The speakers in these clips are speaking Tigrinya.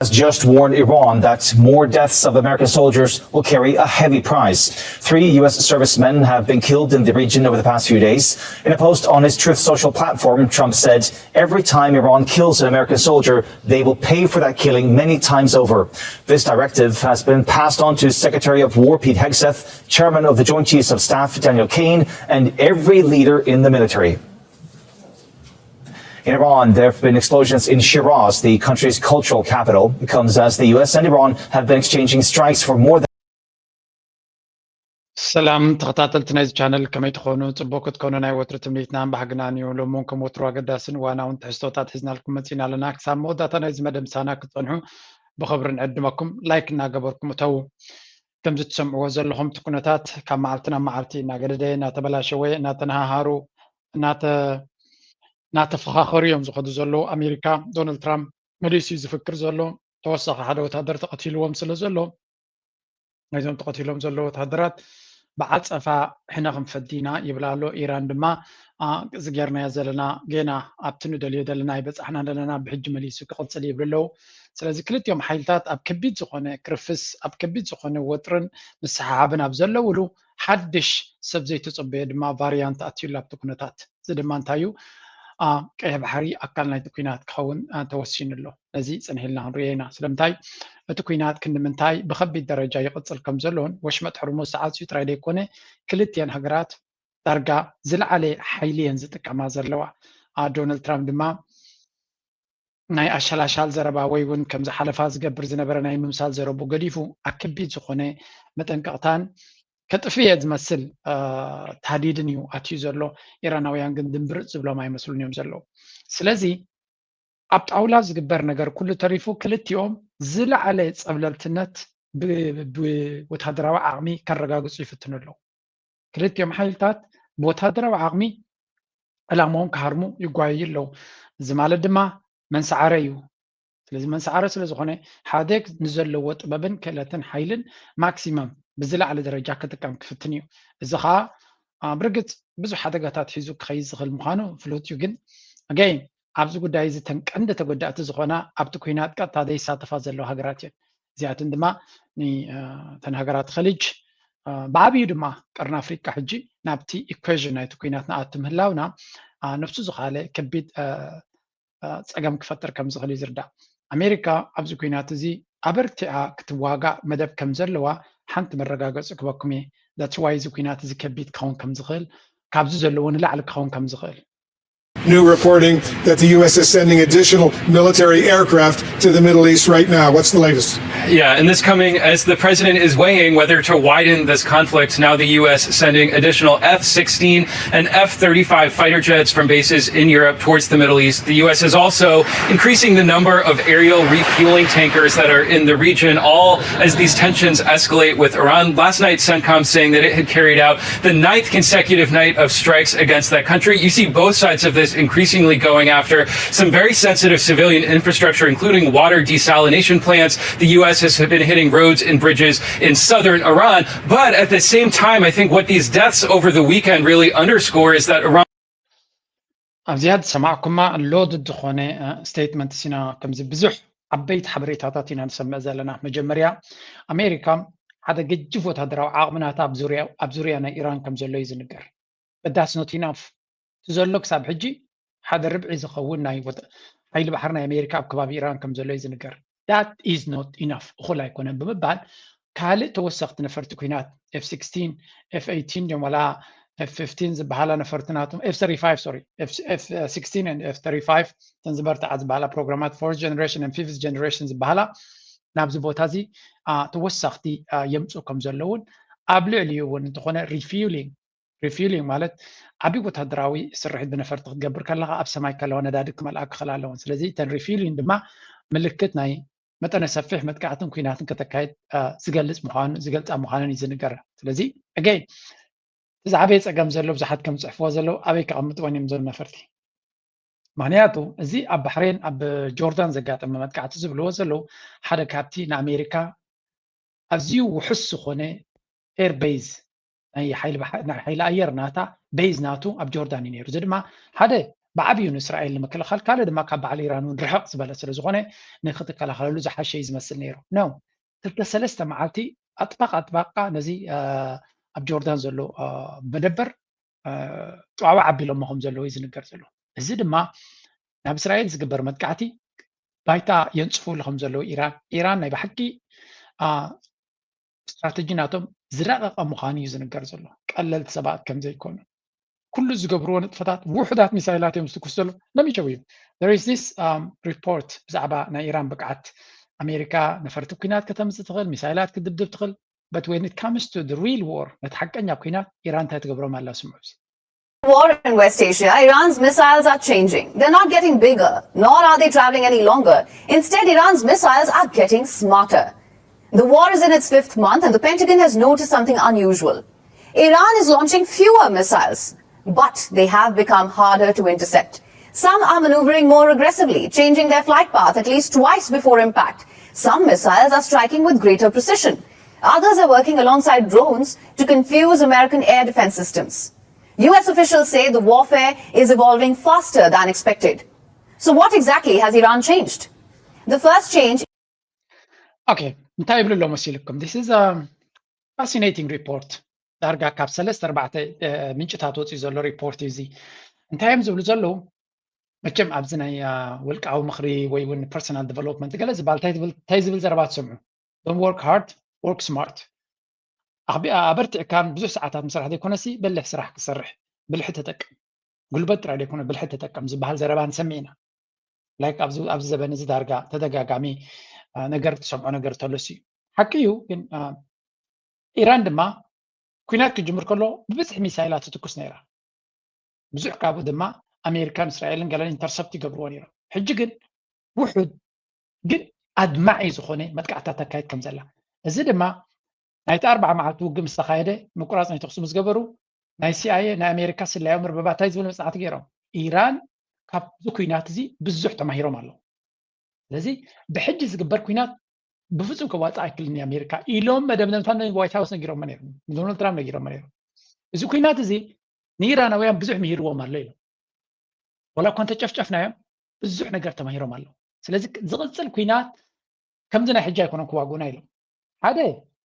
has just warned Iran that more deaths of American soldiers will carry a heavy price. Three U S servicemen have been killed in the region over the past few days. In a post on his Truth Social platform, Trump said every time Iran kills an American soldier, they will pay for that killing many times over. This directive has been passed on to Secretary of War Pete Hegseth, Chairman of the Joint Chiefs of Staff Daniel Cain, and every leader in the military. In Iran, there have been explosions in Shiraz, the country's cultural capital. It comes as the U S and Iran have been exchanging strikes for more than ሰላም ተኸታተልቲ ናይዚ ቻነል፣ ከመይ ትኾኑ? ጽቡቅ ክትኮኑ ናይ ወትሩ ትምኒትናን ባህግናን እዩ። ሎሚ እውን ከም ወትሩ ኣገዳስን እዋናውን ትሕዝቶታት ሒዝናልኩም መጺና ኣለና። ክሳብ መወዳእታ ናይዚ መደብ ምሳና ክትጸንሑ ብኽብሪ ንዕድመኩም። ላይክ እናገበርኩም እተዉ። ከምዚ ትሰምዕዎ ዘለኹም እቲ ኩነታት ካብ መዓልቲ ናብ መዓልቲ እናገደደ፣ እናተበላሸወ፣ እናተነሃሃሩ፣ እናተ እናተፈኻኸሩ እዮም ዝኸዱ ዘለዉ። ኣሜሪካ፣ ዶናልድ ትራምፕ መሊሱ እዩ ዝፍክር ዘሎ። ተወሳኺ ሓደ ወታደር ተቐቲልዎም ስለ ዘሎ፣ ናይዞም ተቐቲሎም ዘለዉ ወታደራት ብዓጸፋ ሕነ ክንፈዲ ኢና ይብል ኣሎ። ኢራን ድማ እዚ ጌርናዮ ዘለና፣ ጌና ኣብቲ ንደልዮ ዘለና ኣይበጻሕናን ኣለና፣ ብሕጂ መሊሱ ክቕጽል ይብል ኣለዉ። ስለዚ ክልቲኦም ሓይልታት ኣብ ከቢድ ዝኾነ ክርፍስ፣ ኣብ ከቢድ ዝኾነ ወጥርን ምስሓሓብን ኣብ ዘለውሉ፣ ሓድሽ ሰብ ዘይተጸበዮ ድማ ቫርያንት ኣትዩሉ ኣብቲ ኩነታት። እዚ ድማ እንታይ እዩ? ቀይሕ ባሕሪ ኣካል ናይቲ ኩናት ክኸውን ተወሲኑ ኣሎ። ነዚ ጽንሕ ኢልና ክንሪኦ ኢና። ስለምንታይ እቲ ኩናት ክንዲ ምንታይ ብኸቢድ ደረጃ ይቕጽል ከም ዘሎን፣ ወሽመጥ ሕርሙዝ ተዓጽዩ ጥራይ ዘይኮነ፣ ክልቲኤን ሃገራት ዳርጋ ዝለዓለ ሓይሊ እየን ዝጥቀማ ዘለዋ። ዶናልድ ትራምፕ ድማ ናይ ኣሸላሻል ዘረባ ወይ እውን ከም ዝሓለፋ ዝገብር ዝነበረ ናይ ምምሳል ዘረቡ ገዲፉ፣ ኣብ ከቢድ ዝኾነ መጠንቀቕታን ከጥፍእ እየ ዝመስል ታህዲድን እዩ ኣትዩ ዘሎ። ኢራናውያን ግን ድንብርፅ ዝብሎም ኣይመስሉን እዮም ዘለዉ። ስለዚ ኣብ ጣውላ ዝግበር ነገር ኩሉ ተሪፉ፣ ክልቲኦም ዝለዓለ ፀብለልትነት ብወታደራዊ ዓቕሚ ከረጋግፁ ይፍትኑ ኣለዉ። ክልቲኦም ሓይልታት ብወታደራዊ ዓቕሚ ዕላማኦም ክሃርሙ ይጓየዩ ኣለዉ። እዚ ማለት ድማ መንሰዓረ እዩ። ስለዚ መንሰዓረ ስለ ዝኾነ፣ ሓደ ንዘለዎ ጥበብን ክእለትን ሓይልን ማክሲመም ብዝለዓለ ደረጃ ክጥቀም ክፍትን እዩ። እዚ ኸዓ ብርግፅ ብዙሕ ሓደጋታት ሒዙ ክኸይድ ዝኽእል ምዃኑ ፍሉጥ እዩ። ግን ኣገይን ኣብዚ ጉዳይ እዚ ተን ቀንዲ ተጎዳእቲ ዝኾና ኣብቲ ኩናት ቀጥታ ዘይሳተፋ ዘለዋ ሃገራት እየን። እዚኣተን ድማ ተን ሃገራት ኸሊጅ፣ ብዓብዩ ድማ ቀርኒ ኣፍሪቃ ሕጂ ናብቲ ኢኩዌዥን ናይቲ ኩናት ንኣቱ ምህላውና ነብሱ ዝኸኣለ ከቢድ ፀገም ክፈጥር ከም ዝኽእል እዩ ዝርዳእ። ኣሜሪካ ኣብዚ ኩናት እዚ ኣበርቲዓ ክትዋጋእ መደብ ከም ዘለዋ ሓንቲ መረጋገፂ ክበኩም እየ። ዳትስ ዋይ እዚ ኩናት እዚ ከቢድ ክኸውን ከም ዝኽእል፣ ካብዚ ዘለዎ ንላዕሊ ክኸውን ከም ዝኽእል። New reporting that the U S is sending additional military aircraft to the Middle East right now. What's the latest? Yeah, and this coming as the president is weighing whether to widen this conflict. Now the U S sending additional F sixteen and F thirty-five fighter jets from bases in Europe towards the Middle East. The U S is also increasing the number of aerial refueling tankers that are in the region, all as these tensions escalate with Iran. Last night, CENTCOM saying that it had carried out the ninth consecutive night of strikes against that country. You see both sides of this increasingly going after some very sensitive civilian infrastructure, including water desalination plants. The U S has been hitting roads and bridges in southern Iran. But at the same time, I think what these deaths over the weekend really underscore is that Iran ኣብዚኣ ዝሰማዕኩማ ሎድድ ዝኾነ ስቴትመንት ሲና ከምዚ ብዙሕ ዓበይቲ ሓበሬታታት ኢና ንሰምዕ ዘለና። መጀመርያ ኣሜሪካ ሓደ ገጅፍ ወታደራዊ ዓቕሚ ናታ ኣብ ዙርያ ናይ ኢራን ከም ዘሎ እዩ ዝንገር። But that's not enough። እቲ ዘሎ ክሳብ ሕጂ ሓደ ርብዒ ዝኸውን ናይ ሓይሊ ባሕሪ ናይ ኣሜሪካ ኣብ ከባቢ ኢራን ከም ዘሎ እዩ ዝንገር። That is not enough፣ እኹል ኣይኮነን ብምባል ካልእ ተወሰኽቲ ነፈርቲ ኩናት ኤፍ ሲክስቲን፣ ኤፍ ኤይቲን ድዮም ዋላ ኤፍ ፊፍቲን ዝበሃላ ነፈርቲ ናቶም፣ ኤፍ ሰርቲ ፋይቭ ሶሪ፣ ኤፍ ሲክስቲን ኤንድ ኤፍ ሰርቲ ፋይቭ እተን ዝበርትዓ ዝበሃላ ፕሮግራማት ፎርዝ ጀነሬሽን ኤንድ ፊፍዝ ጀነሬሽን ዝበሃላ ናብዚ ቦታ እዚ ተወሳኽቲ የምፅኡ ከም ዘለውን ኣብ ልዕሊኡ እውን እንተኾነ ሪፊውሊንግ ሪፊውሊንግ ማለት ዓብዪ ወታደራዊ ስርሒት ብነፈርቲ ክትገብር ከለኻ ኣብ ሰማይ ከለዋ ነዳዲ ክመልኣ ክኽእል ኣለወን። ስለዚ እተን ሪፊውሊንግ ድማ ምልክት ናይ መጠነ ሰፊሕ መጥቃዕትን ኩናትን ከተካይድ ዝገልፅ ምዃኑ ዝገልፃ ምዃነን እዩ ዝንገር። ስለዚ ኣገይን እቲ ዝዓበየ ፀገም ዘሎ ብዙሓት ከም ዝፅሕፍዎ ዘለዉ ኣበይ ከቐምጥወን እዮም ዞም ነፈርቲ። ምክንያቱ እዚ ኣብ ባሕሬን ኣብ ጆርዳን ዘጋጠመ መጥቃዕቲ ዝብልዎ ዘለዉ ሓደ ካብቲ ንኣሜሪካ ኣዝዩ ውሑስ ዝኾነ ኤር ቤዝ ናይ ሓይሊ ኣየር ናታ ቤዝ ናቱ ኣብ ጆርዳን እዩ ነይሩ። እዚ ድማ ሓደ ብዓብዩ ንእስራኤል ንምክልኻል፣ ካልእ ድማ ካብ በዓል ኢራን እውን ርሕቕ ዝበለ ስለ ዝኾነ ንክትከላኸለሉ ዝሓሸ እዩ ዝመስል ነይሩ። ኖ፣ ክልተ ሰለስተ መዓልቲ ኣጥባቕ ኣጥባቕካ ነዚ ኣብ ጆርዳን ዘሎ መደበር ጥዋዕዋዕ ኣቢሎሞ ከም ዘለዉ እዩ ዝንገር ዘሎ። እዚ ድማ ናብ እስራኤል ዝግበር መጥቃዕቲ ባይታ የንፅፉሉ ከም ዘለዉ ኢራን ኢራን ናይ ብሓቂ ስትራተጂ ናቶም ዝረቐቐ ምዃኑ እዩ ዝንገር ዘሎ። ቀለልቲ ሰባት ከም ዘይኮኑ፣ ኩሉ ዝገብርዎ ንጥፈታት ውሑዳት ሚሳይላት እዮም ዝትኩስ ዘሎ። Let me show you. There is this report ብዛዕባ ናይ ኢራን ብቅዓት። ኣሜሪካ ነፈርቲ ኩናት ከተምፅእ ትኽእል፣ ሚሳይላት ክትድብድብ ትኽእል፣ but when it comes to the real war፣ ነቲ ሓቀኛ ኩናት፣ ኢራን እንታይ ትገብሮም ኣላ? ስምዑ። War in West Asia, Iran's missiles are changing. They're not getting bigger, nor are they traveling any longer. Instead, Iran's missiles are getting smarter. The war is in its fifth month, and the Pentagon has noticed something unusual. Iran is launching fewer missiles, but they have become harder to intercept. Some are maneuvering more aggressively, changing their flight path at least twice before impact. Some missiles are striking with greater precision. Others are working alongside drones to confuse American air defense systems. U S officials say the warfare is evolving faster than expected. So, what exactly has Iran changed? The first change. Okay, እንታይ ይብሉ ኣሎ መሲልኩም? This is a fascinating report. ዳርጋ ካብ ሰለስተ ኣርባዕተ ምንጭታት ወፂኡ ዘሎ ሪፖርት እዩ። እዚ እንታይ እዮም ዝብሉ ዘለዉ? መቸም ኣብዚ ናይ ውልቃዊ ምኽሪ ወይ እውን personal development ገለ ዝበሃል እንታይ ዝብል ዘረባ ትሰምዑ? Don't work hard, work smart። ኣበርቲዕካን ብዙሕ ሰዓታት ምስራሕ ዘይኮነሲ በልሕ ስራሕ ክሰርሕ ብልሒ ተጠቀም፣ ጉልበት ጥራይ ዘይኮነ ብልሒ ተጠቀም ዝበሃል ዘረባ ንሰምዕ ኢና። ላይክ ኣብዚ ዘበን እዚ ዳርጋ ተደጋጋሚ ነገር ትሰምዖ ነገር ተሎሲ እዩ። ሓቂ እዩ። ግን ኢራን ድማ ኩናት ክጅምር ከሎ ብብዝሒ ሚሳይላት ትትኩስ ነይራ። ብዙሕ ካብኡ ድማ ኣሜሪካን እስራኤልን ገለን ኢንተርሰፕት ይገብርዎ ነይሮም። ሕጂ ግን ውሑድ ግን ኣድማዒ ዝኾነ መጥቃዕታት ተካይድ ከም ዘላ፣ እዚ ድማ ናይቲ ኣርባዓ መዓልቲ ውግእ ምስ ተኻየደ፣ ምቁራፅ ናይ ተኽሲ ምስ ገበሩ፣ ናይ ሲኣይኤ ናይ ኣሜሪካ ስለያዊ መርበባት እንታይ ዝብል መፅናዕቲ ገይሮም? ኢራን ካብዚ ኩናት እዚ ብዙሕ ተማሂሮም ኣለዉ። ስለዚ ብሕጂ ዝግበር ኩናት ብፍፁም ከዋፅእ ኣይክልን ኣሜሪካ ኢሎም መደምደምታ ንዋይት ሃውስ ነጊሮሞ ነይሮም፣ ንዶናልድ ትራምፕ ነጊሮሞ ነይሮም። እዚ ኩናት እዚ ንኢራናውያን ብዙሕ ምሂርዎም ኣሎ ኢሎም። ወላ እኳ እንተጨፍጨፍናዮም ብዙሕ ነገር ተማሂሮም ኣለዉ። ስለዚ ዝቕፅል ኩናት ከምዚ ናይ ሕጂ ኣይኮነን ክዋግኡና ኢሎም። ሓደ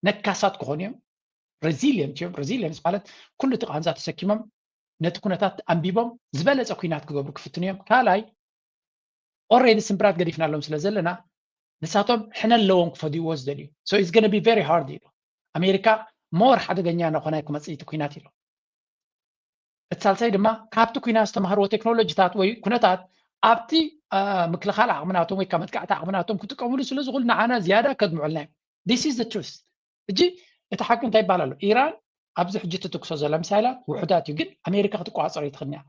ነካሳት ክኾኑ እዮም፣ ሬዚሊየንት እዮም። ሬዚሊየንስ ማለት ኩሉ እቲ ቃንዛ ተሰኪሞም ነቲ ኩነታት ኣንቢቦም ዝበለፀ ኩናት ክገብሩ ክፍትኑ እዮም። ካልኣይ ኦሬዲ ስምብራት ገዲፍናሎም ስለ ዘለና ንሳቶም ሕነ ኣለዎም ክፈድይዎ ዝደልዩ። So it's gonna be very hard ኢሉ። ኣሜሪካ ሞር ሓደገኛ እናኾነ ክመፅእ እቲ ኩናት ኢሉ። እቲ ሳልሳይ ድማ ካብቲ ኩናት ዝተማሃርዎ ቴክኖሎጂታት ወይ ኩነታት ኣብቲ ምክልኻል ዓቕምናቶም ወይ ካብ መጥቃዕቲ ዓቕምናቶም ክጥቀምሉ ስለ ዝኽእሉ ንዓና ዝያዳ ከድምዑልና እዮም። This is the truth። ሕጂ እቲ ሓቂ እንታይ ይበሃል ኣሎ? ኢራን ኣብዚ ሕጂ ትትኩሶ ዘላ ሚሳይላት ውሑዳት እዩ፣ ግን ኣሜሪካ ክትቆፃፀሮ ይትኽእል እያ።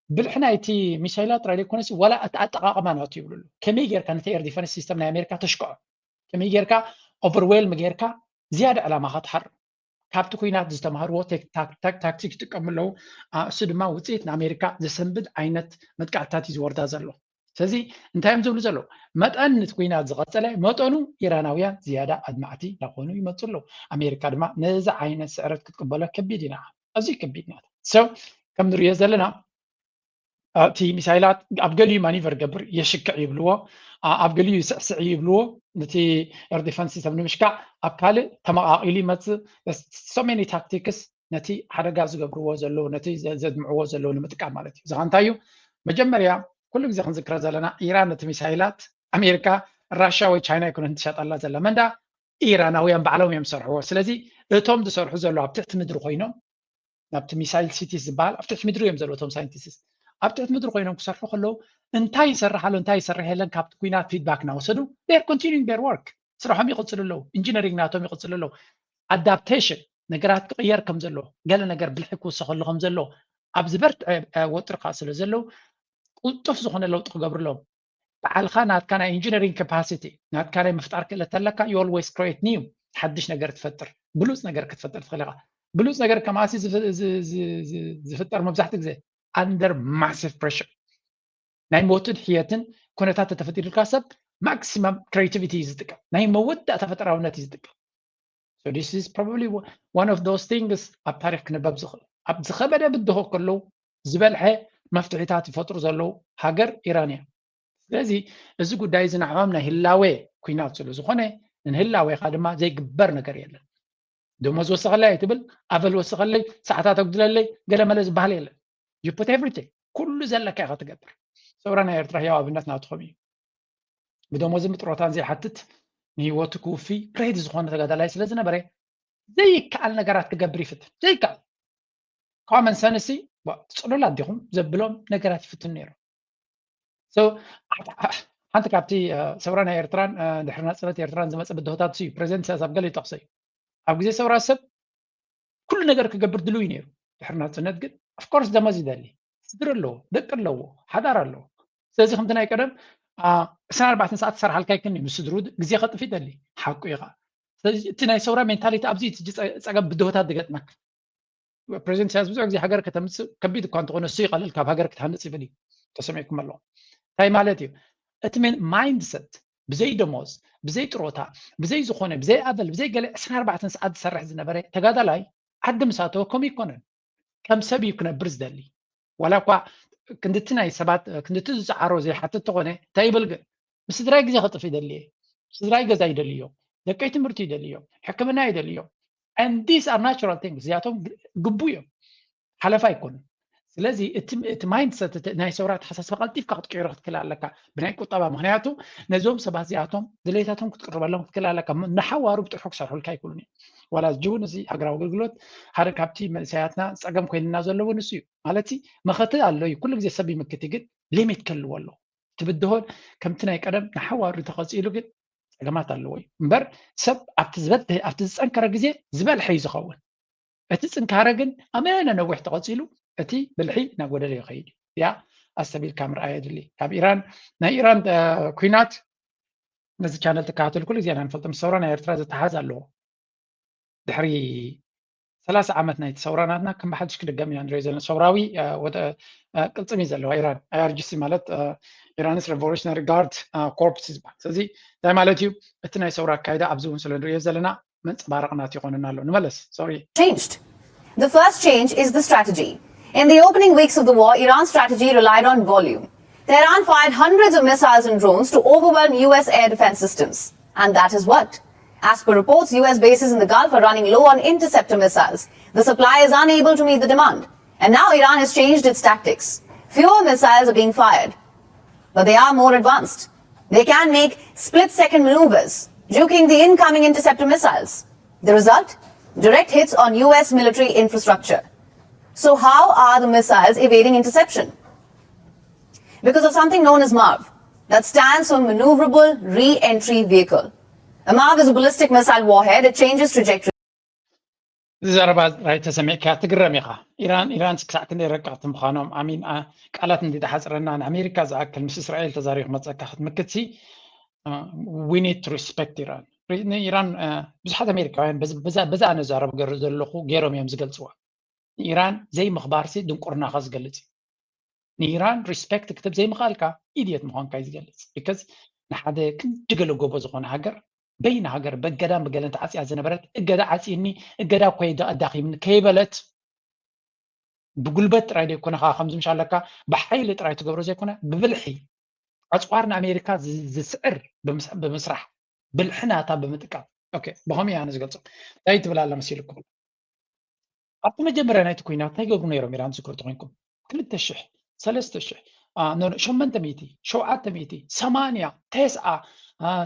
ብልሒ ናይቲ ሚሳይላት ጥራይ ዘይኮነሲ ዋላ እቲ ኣጠቓቕማ ናቱ ይብሉ ኣለዉ። ከመይ ጌርካ ነቲ ኤር ዲፈንስ ሲስተም ናይ ኣሜሪካ ተሽክዖ? ከመይ ጌርካ ኦቨርዌልም ጌርካ ዝያዳ ዕላማኻ ትሃርም? ካብቲ ኩናት ዝተማሃርዎ ታክቲክ ይጥቀሙ ኣለዉ። እሱ ድማ ውፅኢት ንኣሜሪካ ዘሰንብድ ዓይነት መጥቃዕትታት እዩ ዝወርዳ ዘሎ። ስለዚ እንታይ እዮም ዝብሉ ዘለዉ? መጠን እቲ ኩናት ዝቐፀለ መጠኑ ኢራናውያን ዝያዳ ኣድማዕቲ እናኾኑ ይመፁ ኣለዉ። ኣሜሪካ ድማ ነዚ ዓይነት ስዕረት ክትቅበሎ ከቢድ ኢና። ኣዝዩ ከቢድ ኢና። So ከም ንሪኦ ዘለና እቲ ሚሳይላት ኣብ ገሊኡ ማኒቨር ገብር የሽክዕ ይብልዎ፣ ኣብ ገሊኡ ይስዕስዕ ይብልዎ። ነቲ ኤር ዲፈንስ ሲስተም ንምሽካዕ ኣብ ካልእ ተመቓቒሉ ይመፅእ። So many tactics ነቲ ሓደጋ ዝገብርዎ ዘለዉ ነቲ ዘድምዕዎ ዘለዉ ንምጥቃም ማለት እዩ። እዚ እንታይ እዩ? መጀመርያ ኩሉ ግዜ ክንዝክረ ዘለና ኢራን ነቲ ሚሳይላት ኣሜሪካ ራሽያ ወይ ቻይና ኣይኮነትን ትሸጣላ ዘላ መንዳ ኢራናውያን ባዕሎም እዮም ዝሰርሕዎ። ስለዚ እቶም ዝሰርሑ ዘለዉ ኣብ ትሕቲ ምድሪ ኮይኖም ናብቲ ሚሳይል ሲቲስ ዝበሃል ኣብ ትሕቲ ምድሪ እዮም ዘለዉ እቶም ሳይንቲስት ኣብ ትሕቲ ምድሪ ኮይኖም ክሰርሑ ከለዉ እንታይ ይሰርሕ ኣሎ እንታይ ይሰርሕ የለን ካብቲ ኩናት ፊድባክ እናወሰዱ they're continuing their work ስርሖም ይቕፅሉ ኣለዉ ኢንጂነሪንግ ናቶም ይቕፅሉ ኣለዉ ኣዳፕቴሽን ነገራት ክቕየር ከም ዘሎ ገለ ነገር ብልሒ ክውሰኸሉ ከም ዘሎ ኣብ ዝበርትዐ ወጥሪ ከዓ ስለ ዘለዉ ቅልጡፍ ዝኾነ ለውጢ ክገብርሎም ባዕልኻ ናትካ ናይ ኢንጂነሪንግ ካፓሲቲ ናትካ ናይ ምፍጣር ክእለት ተለካ you always create new ሓድሽ ነገር ትፈጥር ብሉፅ ነገር ክትፈጥር ትኽእል ኢኻ ብሉፅ ነገር ከማሲ ዝፍጠር መብዛሕትኡ ግዜ under massive pressure ናይ ሞትን ሕየትን ኩነታት ተተፈጢሩልካ ሰብ ማክሲመም ክሬቲቪቲ እዩ ዝጥቀም ናይ መወዳእታ ፈጠራውነት እዩ ዝጥቀም So this is probably one of those things ኣብ ታሪክ ክንበብ ዝኽእል ኣብ ዝኸበደ ብድሆ ከለዉ ዝበልሐ መፍትሒታት ይፈጥሩ ዘለዉ ሃገር ኢራን እያ። ስለዚ እዚ ጉዳይ እዚ ንዕኦም ናይ ህላዌ ኩናት ስለ ዝኾነ ንህላዌኻ ድማ ዘይግበር ነገር የለን። ደሞዝ ወስኸለይ ኣይትብል፣ ኣበል ወስኸለይ፣ ሰዓታት ኣጉድለለይ፣ ገለመለ ዝበሃል የለን። You put everything፣ ኩሉ ዘለካ ኢኻ ትገብር። ሰውራ ናይ ኤርትራ ህያው ኣብነት ናትኹም እዩ። ብደሞዝን ብጥሮታን ዘይሓትት ንህይወቱ ክውፊ ሬዲ ዝኾነ ተጋዳላይ ስለ ዝነበረ ዘይከኣል ነገራት ክገብር ይፍትን። ዘይከኣል common sense ሲ ጽሉላት ዲኹም ዘብሎም ነገራት ይፍትን ነይሩ። ሓንቲ ካብቲ ሰውራ ናይ ኤርትራን ድሕሪ ናጽነት ኤርትራን ዝመፀ ብድሆታት እዩ። ፕሬዚደንት ኢሳያስ ኣብ ገለ ይጠቕሶ እዩ። ኣብ ግዜ ሰውራ ሰብ ኩሉ ነገር ክገብር ድልው እዩ ነይሩ። ድሕሪ ናጽነት ግን ኦፍኮርስ ደሞዝ ይደሊ፣ ስድሪ ኣለዎ፣ ደቂ ኣለዎ፣ ሓዳር ኣለዎ። ስለዚ ከምቲ ናይ ቀደም ዕስራን ኣርባዕተን ሰዓት ክሰርሓልካ ይክን እዩ፣ ምስ ስድሩ ግዜ ከጥፍ ይደሊ፣ ሓቁ እዩ ከዓ። ስለዚ እቲ ናይ ሰውራ ሜንታሊቲ ኣብዚ እቲ ጸገም ብድሆታት ዝገጥመካ። ፕሬዚደንት ኢሳያስ ብዙሕ ግዜ ሃገር ከተምፅእ ከቢድ እኳ እንተኾነ እሱ ይቐልል ካብ ሃገር ክትሃንፅ ይብል እዩ። ተሰሚዕኩም ኣለኹም እንታይ ማለት እዩ? እቲ ማይንድሰት ብዘይ ደሞዝ፣ ብዘይ ጥሮታ፣ ብዘይ ዝኾነ፣ ብዘይ ኣበል፣ ብዘይ ገለ ዕስራን ኣርባዕተን ሰዓት ዝሰርሕ ዝነበረ ተጋዳላይ ዓዲ ምስ ኣተወ ከምኡ ይኮነን። ከም ሰብ እዩ ክነብር ዝደሊ። ዋላ እኳ ክንድቲ ናይ ሰባት ክንድቲ ዝፀዓሮ ዘይሓትት ተኾነ እንታይ ይብል ግን ምስ ስድራይ ግዜ ከጥፍ ይደሊ እየ። ስድራይ ገዛ ይደልዮ፣ ደቀይ ትምህርቲ ይደልዮ፣ ሕክምና ይደልዮ። And these are natural things። እዚኣቶም ግቡ እዮም፣ ሓለፋ ኣይኮኑን። ስለዚ እቲ ማይንድሰት ናይ ሰውራ ኣተሓሳስባ ቀልጢፍካ ክትቅይሮ ክትክእል ኣለካ ብናይ ቁጠባ። ምክንያቱ ነዞም ሰባት እዚኣቶም ድሌታቶም ክትቅርበሎም ክትክእል ኣለካ። ንሓዋሩ ብጥርሑ ክሰርሑልካ ኣይክእሉን እዮም። ዋላ ጅውን እዚ ሃገራዊ ኣገልግሎት ሓደ ካብቲ መንእሰያትና ፀገም ኮይንና ዘለዎ ንሱ እዩ። ማለት መኸቲ ኣሎ እዩ፣ ኩሉ ግዜ ሰብ ይምክት እዩ፣ ግን ሊሚት ከልዎ ኣለዎ። ትብድሆን ከምቲ ናይ ቀደም ንሓዋሩ ተቐፂሉ ግን ፀገማት ኣለዎ እዩ እምበር ሰብ ኣብቲ ዝበልሐ ኣብቲ ዝፀንከረ ግዜ ዝበልሐ እዩ ዝኸውን። እቲ ፅንካረ ግን ኣመነ ነዊሕ ተቐፂሉ እቲ ብልሒ እናጎደለ ይኸይድ እዩ። ያ ኣስተቢልካ ምርኣይ የድሊ። ካብ ኢራን ናይ ኢራን ኩናት ነዚ ቻነል ትከታተሉ ኩሉ ግዜ ኢና ንፈልጦ ምስ ሰውራ ናይ ኤርትራ ዝተሓዝ ኣለዎ። ድሕሪ ሰላሳ ዓመት ናይቲ ሰውራ ናትና ከም ብሓድሽ ክድገም ኢና ንሪኦ ዘለና። ሰውራዊ ቅልፅም እዩ ዘለዋ ኢራን። ኣይኣርጂሲ ማለት ኢራንስ ሬቮሉሽነሪ ጋርድ ኮርፕስ ዝበሃል። ስለዚ እንታይ ማለት እዩ? እቲ ናይ ሰውራ ኣካይዳ ኣብዚ እውን ስለ ንሪኦ ዘለና መንፀባረቕ ናት ይኾንና ኣሎ። ንመለስ። ሶሪ። Changed. The first change is the strategy. In the opening weeks of the war, Iran's strategy relied on volume. Tehran fired hundreds of missiles and drones to overwhelm U S air defense systems. And that has worked. As per reports, U S bases in the Gulf are running low on interceptor missiles. The supply is unable to meet the demand. And now Iran has changed its tactics. Fewer missiles are being fired, but they are more advanced. They can make split second maneuvers, juking the incoming interceptor missiles. The result? Direct hits on U S military infrastructure. So, how are the missiles evading interception? Because of something known as MARV, that stands for Maneuverable Re-entry Vehicle. A MARV is a ballistic missile warhead, it changes trajectory. እዚ ዘረባ ጥራይ ተሰሚዕካ ትግረም ኢኻ። ኢራን ኢራንስ ክሳዕ ክንደይ ረቀቕቲ ምዃኖም ኣሚን ቃላት እንዲ ተሓፅረና ንኣሜሪካ ዝኣክል ምስ እስራኤል ተዛሪቡ ክመፀካ ክትምክትሲ we need to respect ኢራን። ንኢራን ብዙሓት ኣሜሪካውያን በዛ ነዛረብ ዘለኹ ገይሮም እዮም ዝገልፅዋ። ንኢራን ዘይምኽባርሲ ድንቁርናኻ ዝገልፅ እዩ። ንኢራን ሪስፔክት ክትብ ዘይምኽኣልካ ኢድየት ምዃንካ እዩ ዝገልፅ። ቢካዝ ንሓደ ክንዲ ገለ ጎቦ ዝኾነ ሃገር በይና ሃገር በገዳን ብገለን ተዓፅያ ዝነበረት እገዳ ዓፅይኒ እገዳ እኮ ኣዳኺምኒ ከይበለት ብጉልበት ጥራይ ዘይኮነ ከዓ ከምዚ ምሽ ኣለካ ብሓይሊ ጥራይ ትገብሮ ዘይኮነ ብብልሒ ኣፅዋር ንኣሜሪካ ዝስዕር ብምስራሕ ብልሒ ናታ ብምጥቃም ብኸምኡ እያ ዝገልፆ። እንታይ ትብል ኣላ መሲልኩም? ኣብቲ መጀመርያ ናይቲ ኩናት እንታይ ገብሩ ነይሮም ኢራን ዝዝክሩ ተኮይንኩም ክልተ ሽሕ ሰለስተ ሽሕ ሸመንተ ሚእቲ ሸውዓተ ሚእቲ ሰማንያ ተስዓ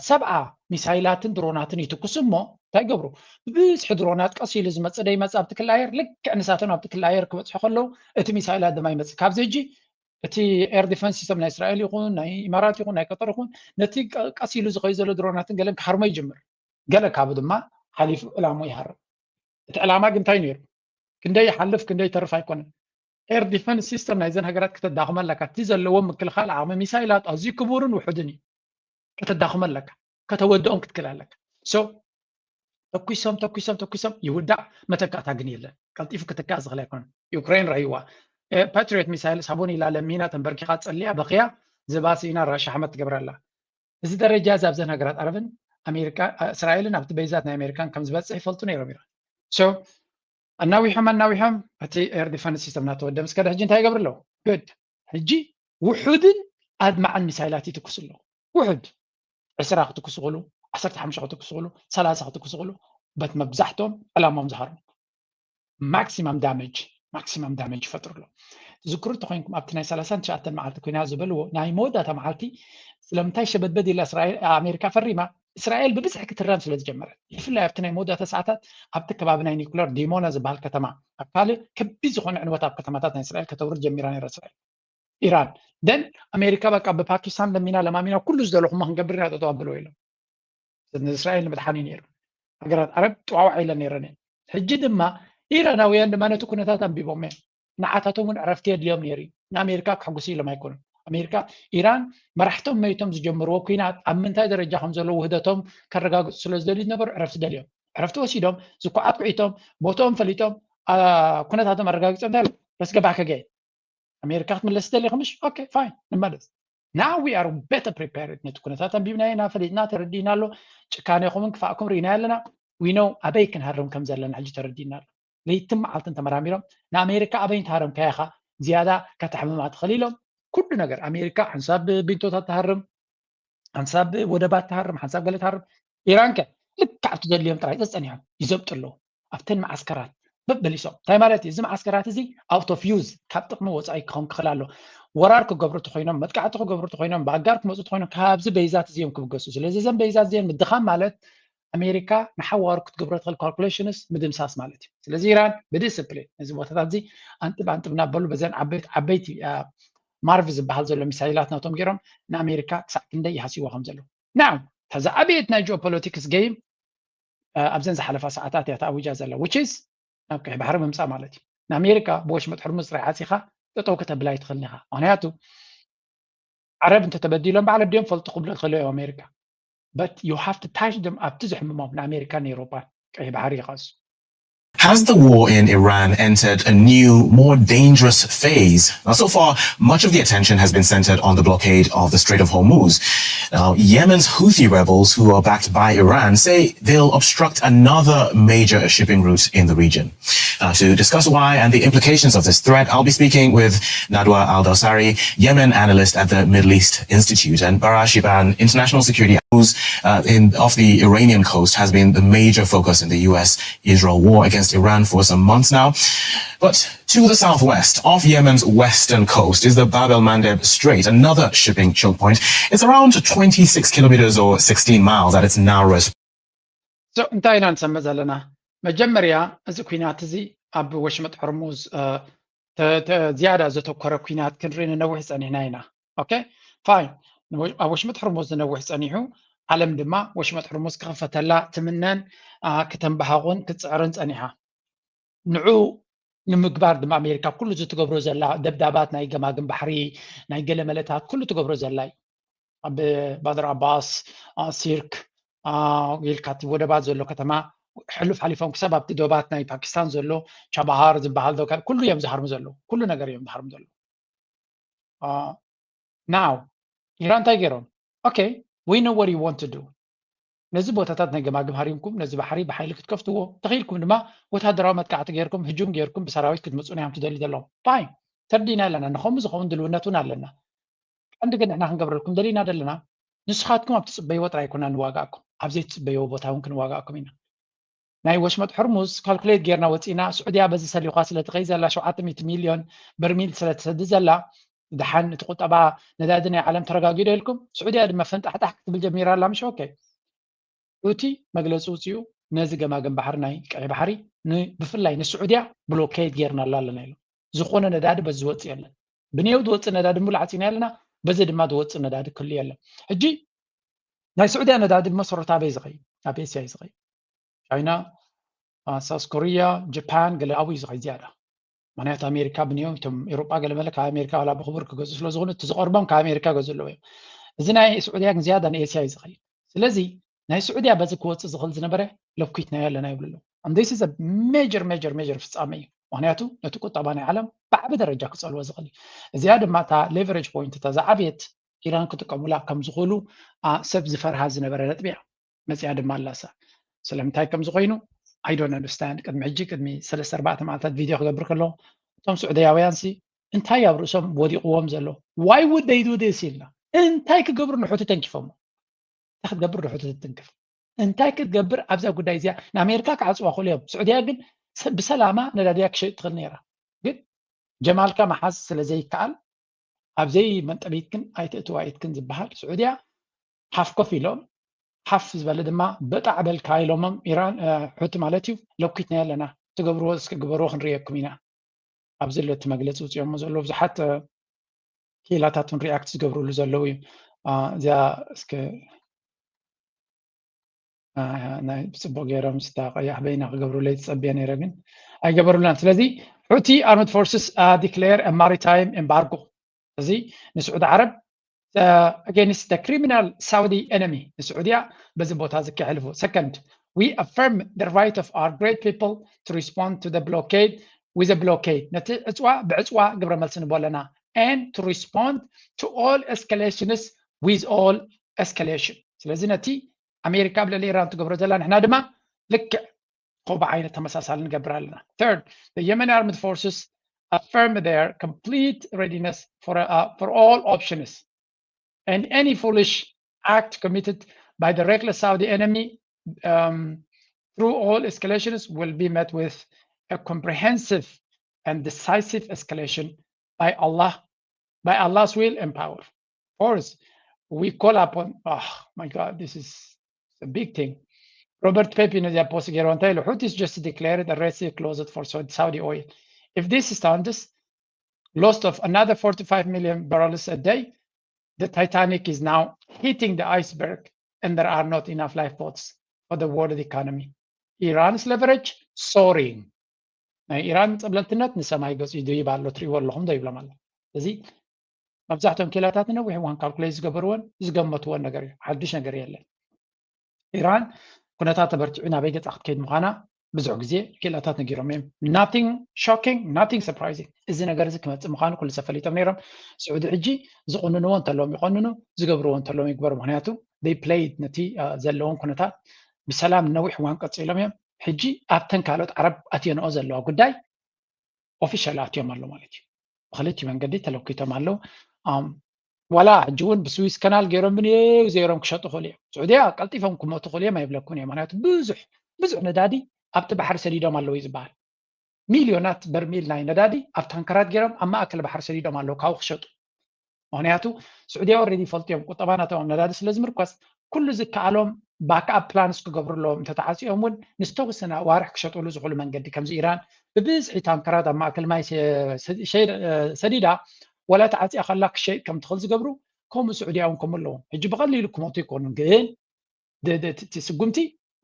ሰብዓ ሚሳይላትን ድሮናትን ይትኩሱ እሞ እንታይ ገብሩ ብብዝሒ ድሮናት ቀስ ኢሉ ዝመፅእ ደይመፅእ ኣብቲ ክላየር ልክዕ ንሳቶም ኣብቲ ክላየር ክበፅሑ ከለዉ እቲ ሚሳይላት ድማ ይመፅእ ካብዚ ሕጂ እቲ ኤር ዲፈንስ ሲስተም ናይ እስራኤል ይኹን ናይ ኢማራት ይኹን ናይ ቀጠር ይኹን ነቲ ቀስ ኢሉ ዝኸዩ ዘሎ ድሮናትን ገለን ክሃርሞ ይጅምር ገለ ካብኡ ድማ ሓሊፉ ዕላሙ ይሃርም። እቲ ዕላማ ግን እንታይ ነይሩ? ክንደይ ይሓልፍ ክንደይ ይተርፍ ኣይኮነን። ኤር ዲፈንስ ሲስተም ናይዘን ሃገራት ከተዳኽሞ ኣለካ። እቲ ዘለዎም ምክልኻል ዓቕሚ ሚሳይላት ኣዝዩ ክቡርን ውሑድን እዩ። ከተዳኽሞ ኣለካ። ከተወድኦም ክትክል ኣለካ። ሶ ተኩሶም ተኩሶም ተኩሶም ይውዳእ። መተካእታ ግን የለን። ቀልጢፉ ክትካእ ዝኽእል ኣይኮነን። ዩክሬን ረሂዋ። ፓትሪዮት ሚሳይልስ ሃቡኒ ኢላ ለሚና ተንበርኪኻ ጸሊያ በኽያ ዝባስ ኢና ራሻ ሓመድ ትገብረላ። እዚ ደረጃ እዚ ኣብዘን ሃገራት ዓረብን ኣሜሪካ እስራኤልን ኣብቲ በይዛት ናይ ኣሜሪካን ከም ዝበፅሕ ይፈልጡ ነይሮም ኢራን። ሶ ኣናዊሖም ኣናዊሖም እቲ ኤር ዲፈንስ ሲስተም እናተወደ ምስ ከደ ሕጂ እንታይ ይገብሩ ኣለዉ? ግድ ሕጂ ውሑድን ኣድማዕን ሚሳይላት ይትኩሱ ኣለዉ። ውሑድ ዕስራ ክትኩሱ ክእሉ፣ ዓሰርተ ሓሙሽተ ክትኩሱ ክእሉ፣ ሰላሳ ክትኩሱ ክእሉ፣ በት መብዛሕቶም ዕላሞም ዝሃርሙ። ማክሲማም ዳሜጅ ማክሲማም ዳሜጅ ይፈጥሩ ኣለዉ። ትዝክሩ እንተኮይንኩም ኣብቲ ናይ ሰላሳን ትሽዓተን መዓልቲ ኩናት ዝበልዎ ናይ መወዳእታ መዓልቲ ስለምንታይ ሸበድበድ ኢላ እስራኤል ኣሜሪካ ፈሪማ? እስራኤል ብብዝሒ ክትረም ስለ ዝጀመረት፣ ብፍላይ ኣብቲ ናይ መወዳእታ ሰዓታት ኣብቲ ከባቢ ናይ ኒኩለር ዲሞና ዝበሃል ከተማ፣ ኣብ ካልእ ከቢድ ዝኾነ ዕንወት ኣብ ከተማታት ናይ እስራኤል ከተውርድ ጀሚራ ነይራ እስራኤል። ኢራን ደን ኣሜሪካ በቃ ብፓኪስታን ለሚና ለማሚና ኩሉ ዝደለኹሞ ክንገብር ኢና ጠጠው ኣብልዎ ኢሎም። ንእስራኤል ንምድሓን እዩ ነይሩ። ሃገራት ዓረብ ጥዋዋዕ ኢለን ነይረን እየን። ሕጂ ድማ ኢራናውያን ድማ ነቲ ኩነታት ኣንቢቦም እዮም። ንዓታቶም እውን ዕረፍቲ የድልዮም ነይሩ እዩ። ንኣሜሪካ ክሕጉሱ ኢሎም ኣይኮኑን። ኣሜሪካ ኢራን መራሕቶም መይቶም ዝጀምርዎ ኩናት ኣብ ምንታይ ደረጃ ከም ዘለዉ ውህደቶም ከረጋግፁ ስለ ዝደልዩ ዝነበሩ ዕረፍቲ ደልዮም። ዕረፍቲ ወሲዶም ዝኩዓት ኩዒቶም ቦትኦም ፈሊጦም ኩነታቶም ኣረጋጊፆም እንታይ በስ ገባህ ከገየ ኣሜሪካ ክትምለስ ደሊኹ ምሽ okay fine ንመለስ። Now we are better prepared። ነቲ ኩነታት ኣንቢብናዮ ኢና፣ ፈሊጥና፣ ተረዲእና ኣሎ። ጭካኔኹምን ክፋእኩም ርኢና ኣለና። We know ኣበይ ክንሃርም ከም ዘለና ሕጂ ተረዲእና ኣሎ። ለይትን መዓልትን ተመራሚሮም ንኣሜሪካ ኣበይ እንተሃረምካያ ኢኻ ዝያዳ ከተሕምማ ትኽእል ኢሎም። ኩሉ ነገር ኣሜሪካ ሓንሳብ ቢንቶታት ትሃርም፣ ሓንሳብ ወደባት ትሃርም፣ ሓንሳብ ገለ ትሃርም። ኢራን ከ ልክዕ ኣብቲ ዘድልዮም ጥራይ ጸጸኒሖም ይዘብጡ ኣለዉ። ኣብተን መዓስከራት በበሊሶም እንታይ ማለት እዩ? እዚ መዓስከራት እዚ out of use ካብ ጥቕሚ ወፃኢ ክኸውን ክኽእል ኣሎ። ወራር ክገብሩ ተኮይኖም፣ መጥቃዕቲ ክገብሩ ተኮይኖም፣ ብኣጋር ክመፁ ተኮይኖም ካብዚ በይዛት እዚኦም ክብገሱ። ስለዚ እዘን በይዛት እዚኦም ምድኻም ማለት ኣሜሪካ ንሓዋሩ ክትገብሮ ትኽእል calculations ምድምሳስ ማለት እዩ። ስለዚ ኢራን ብዲስፕሊን ነዚ ቦታታት እዚ ኣንጥብ ኣንጥብ እናበሉ በዘን ዓበይቲ ዓበይቲ ማርቭ ዝበሃል ዘሎ ሚሳይላት ናቶም ገይሮም ንኣሜሪካ ክሳዕ ክንደይ ይሃስይዋ ከም ዘለዉ። Now እታ ዝዓበየት ናይ geopolitics game ኣብዘን ዝሓለፋ ሰዓታት እያ ተኣዊጃ ዘላ which is ናብ ቀይሕ ባሕሪ ምምፃእ ማለት እዩ። ንኣሜሪካ ብወሽመጥ ሕርሙዝ ጥራይ ዓፂኻ ጠጠው ከተብላ ኣይትኽእልን ኢኻ። ምክንያቱ ዓረብ እንተተበዲሎም ባዕሎም ድዮም ፈልጡ ክብሉ ይኽእሉ እዮም ኣሜሪካ። But you have to touch them ኣብቲ ዘሕምሞም ንኣሜሪካን ኤውሮጳን ቀይሕ ባሕሪ ይኸሱ። Has the war in Iran entered a new, more dangerous phase? Now, so far, much of the attention has been centered on the blockade of the Strait of Hormuz. Now, Yemen's Houthi rebels, who are backed by Iran, say they'll obstruct another major shipping route in the region. Now, to discuss why and the implications of this threat, I'll be speaking with Nadwa Al Dawsari, Yemen analyst at the Middle East Institute, and Bara Shiban, international security analyst uh, in, off the Iranian coast, has been the major focus in the U S Israel war against Iran for some months now. But to the southwest, off Yemen's western coast, is the Bab el Mandeb Strait, another shipping choke point. It's around twenty-six kilometers or sixteen miles at its narrowest. So እንታይ ኢና ንሰምዕ ዘለና? መጀመርያ እዚ ኩናት እዚ ኣብ ወሽመጥ ሕርሙዝ ዝያዳ ዘተኮረ ኩናት ክንርኢ ንነውሕ ጸኒሕና ኢና። Okay fine። ኣብ ወሽመጥ ሕርሙዝ ዝነውሕ ጸኒሑ፣ ዓለም ድማ ወሽመጥ ሕርሙዝ ክኽፈተላ ትምነን ክተንባሃቑን ክትጽዕርን ጸኒሓ። ንዑ ንምግባር ድማ ኣሜሪካ ኩሉ እዚ ትገብሮ ዘላ ደብዳባት ናይ ገማግም ባሕሪ ናይ ገለ መለታት ኩሉ ትገብሮ ዘላ እዩ። ኣብ ባድር ኣባስ ሲርክ ኢልካ እቲ ወደባት ዘሎ ከተማ ሕሉፍ ሓሊፎም ክሳብ ኣብቲ ዶባት ናይ ፓኪስታን ዘሎ ቻባሃር ዝበሃል ዶ ኩሉ እዮም ዝሃርሙ ዘለዉ። ኩሉ ነገር እዮም ዝሃርሙ ዘለዉ። Now ኢራን እንታይ ገይሮም? Okay we know what you want to do። ነዚ ቦታታት ናይ ገማግም ሃሪምኩም ነዚ ባሕሪ ብሓይሊ ክትከፍትዎ ተኽኢልኩም ድማ ወታደራዊ መጥቃዕቲ ገይርኩም ህጁም ገይርኩም ብሰራዊት ክትምፁ ናዮም ትደልዩ ዘለኹም። Fine ተርዲና ኣለና። ንኸምኡ ዝኸውን ድልውነት እውን ኣለና። ቀንዲ ግን ንሕና ክንገብረልኩም ደሊና ዘለና ንስኻትኩም ኣብ ትፅበይዎ ጥራይ ኣይኮና ንዋጋእኩም፣ ኣብ ዘይትፅበይዎ ቦታ እውን ክንዋጋእኩም ኢና። ናይ ወሽመጥ ሕርሙዝ ካልኩሌት ጌርና ወፂና፣ ስዑድያ በዚ ሰሊኳ ስለ ትኸይ ዘላ ሸውዓተ ሚእቲ ሚልዮን በርሚል ስለ ትሰዲ ዘላ፣ ድሓን እቲ ቁጠባ ነዳዲ ናይ ዓለም ተረጋጊዶ ኢልኩም፣ ስዑድያ ድማ ፈንጣሕጣሕ ክትብል ጀሚራ ኣላ። ምሽ okay ሑቲ መግለፂ ውፅኡ ነዚ ገማግም ባሕሪ ናይ ቀይ ባሕሪ ብፍላይ ንስዑድያ ብሎኬድ ጌርናላ ኣለና ኢሎም። ዝኾነ ነዳዲ በዚ ዝወፅእ የለን። ብንየው ዝወፅእ ነዳዲ ሙሉ ዓፂና ኣለና፣ በዚ ድማ ዝወፅእ ነዳዲ ክህሉ የለን። ሕጂ ናይ ስዑድያ ነዳዲ ብመሰረቱ ኣበይ ዝኸይ? ኣብ ኤስያ እዩ ዝኸይ። ቻይና፣ ሳውስ ኮሪያ፣ ጃፓን ገለ ኣብኡ እዩ ዝኸይ ዝያዳ። ምክንያቱ ኣሜሪካ ብንዮም እቶም ኤውሮጳ ገለመለ ካብ ኣሜሪካ ዋላ ብክቡር ክገዝኡ ስለ ዝኾኑ እቲ ዝቐርቦም ካብ ኣሜሪካ ገዝኡ ኣለዉ እዮም። እዚ ናይ ስዑድያ ግን ዝያዳ ንኤስያ እዩ ዝኸይድ። ስለዚ ናይ ስዑድያ በዚ ክወፅእ ዝኽእል ዝነበረ ለኩትናዮ ኣለና ይብሉ ኣለዉ። And this is a major major major ፍፃመ እዩ። ምክንያቱ ነቲ ቁጠባ ናይ ዓለም ብዓቢ ደረጃ ክፀልዎ ዝኽእል እዩ። እዚኣ ድማ እታ ሌቨሬጅ ፖይንት እታ ዝዓበየት ኢራን ክጥቀሙላ ከም ዝኽእሉ ሰብ ዝፈርሃ ዝነበረ ነጥቢ እያ። መፅያ ድማ ኣላሳ ስለምንታይ ከም ዝኾይኑ I don't understand። ቅድሚ ሕጂ ቅድሚ ሰለስተ ኣርባዕተ መዓልታት ቪድዮ ክገብር ከለኹ እቶም ስዑድያውያን ሲ እንታይ ኣብ ርእሶም ወዲቕዎም ዘሎ? Why would they do this ኢልና እንታይ ክገብሩ ንሑቲ ተንኪፎሞ? እንታይ ክትገብር ንሑቲ ትትንክፍ? እንታይ ክትገብር ኣብዛ ጉዳይ እዚኣ? ንኣሜሪካ ክዓፅዋ ክእሉ እዮም። ስዑድያ ግን ብሰላማ ነዳድያ ክሸጥ ትኽእል ነይራ። ግን ጀማልካ መሓዝ ስለ ዘይከኣል ኣብዘይ መንጠቢትክን ኣይትእትዋኢትክን ዝበሃል ስዑድያ ሓፍ ኮፍ ኢሎም ሓፍ ዝበለ ድማ በጣዕ በልካ ኢሎሞም ኢራን ሑቲ ማለት እዩ። ለኩትና ኣለና፣ ትገብርዎ እስኪ ግበርዎ ክንርእየኩም ኢና። ኣብዚ ለቲ መግለፂ ውፅኦሞ ዘለዉ ብዙሓት ክኢላታት እውን ሪኣክት ዝገብርሉ ዘለዉ እዩ። እዚኣ እስከ ናይ ብፅቡቅ ገይሮም ስታ ቀያሕ በይና ክገብሩለይ ዝፀብየ ነይረ ግን ኣይገበሩላን። ስለዚ ሑቲ armed forces declare a maritime embargo። እዚ ንስዑዲ ዓረብ against the criminal Saudi enemy ንስዑድያ በዚ ቦታ ዝከሕልፉ። Second, we affirm the right of our great people to respond to the blockade with a blockade። ነቲ ዕፅዋ ብዕፅዋ ግብረ መልሲ ንቦ ኣለና and to respond to all escalations with all escalation። ስለዚ ነቲ ኣሜሪካ ኣብ ልዕሊ ኢራን ትገብሮ ዘላ ንሕና ድማ ልክዕ ከምኡ ዓይነት ተመሳሳሊ ንገብር ኣለና። Third, the Yemeni armed forces affirm their complete readiness for, uh, for all options and any foolish act committed by the reckless Saudi enemy um, through all escalations will be met with a comprehensive and decisive escalation by Allah, by Allah's will and power. Fourth, we call upon, oh my God, this is a big thing. Robert Pepi ነዚኣ ፖስት ገይርዋ እንታይ ኢሉ? Houthis just declared a Red Sea closed for Saudi oil. If this stands, loss of another forty-five million barrels a day, the Titanic is now hitting the iceberg and there are not enough lifeboats for the world economy. Iran's leverage soaring. ናይ ኢራን ፀብለልትነት ንሰማይ ገፂ ይድይብ ኣሎ፣ ትሪእዎ ኣለኹም ዶ ይብሎም ኣሎ። እዚ መብዛሕትኦም ክኢላታት ነዊሕ እዋን ካልኩሌት ዝገበርዎን ዝገመትዎን ነገር እዩ። ሓዱሽ ነገር የለን። ኢራን ኩነታት ተበርቲዑ ናበይ ገፃ ክትከይድ ምዃና ብዙሕ ግዜ ክኢላታት ነጊሮም እዮም። Nothing shocking, nothing surprising። እዚ ነገር እዚ ክመፅእ ምዃኑ ኩሉ ሰብ ፈሊጦም ነይሮም። ስዑዲ ሕጂ ዝቑንንዎ እንተለዎም ይቐንኑ፣ ዝገብርዎ እንተለዎም ይግበሩ። ምክንያቱ they played ነቲ ዘለዎም ኩነታት ብሰላም ነዊሕ እዋን ቀፂሎም እዮም። ሕጂ ኣብተን ካልኦት ዓረብ ኣትዮንኦ ዘለዋ ጉዳይ ኦፊሻል ኣትዮም ኣሎ ማለት እዩ። ብክልቲኡ መንገዲ ተለኪቶም ኣለዉ። ዋላ ሕጂ እውን ብስዊስ ከናል ገይሮም ብንየው ዘይሮም ክሸጡ ክእሉ እዮም። ስዑድያ ቀልጢፎም ክመቱ ክእሉ እዮም ኣይብለኩም እዮም። ምክንያቱ ብዙሕ ብዙሕ ነዳዲ ኣብቲ ባሕሪ ሰዲዶም ኣለዉ እዩ ዝበሃል። ሚልዮናት በርሚል ናይ ነዳዲ ኣብ ታንከራት ገይሮም ኣብ ማእከል ባሕሪ ሰዲዶም ኣለዉ ካብኡ ክሸጡ። ምክንያቱ ስዑድያ ኦልሬዲ ይፈልጡ እዮም ቁጠባ ናቶም ኣብ ነዳዲ ስለ ዝምርኮስ ኩሉ ዝከኣሎም ባክኣፕ ፕላንስ ክገብሩ ኣለዎም። እንተተዓፂኦም እውን ንዝተወሰነ ኣዋርሕ ክሸጥሉ ዝኽእሉ መንገዲ ከምዚ ኢራን ብብዝሒ ታንከራት ኣብ ማእከል ማይ ሰዲዳ ወላ ተዓፂያ ከላ ክሸይጥ ከም ትኽእል ዝገብሩ ከምኡ ስዑድያ እውን ከምኡ ኣለዎም። ሕጂ ብቐሊሉ ክመቱ ኣይኮኑን ግን እቲ ስጉምቲ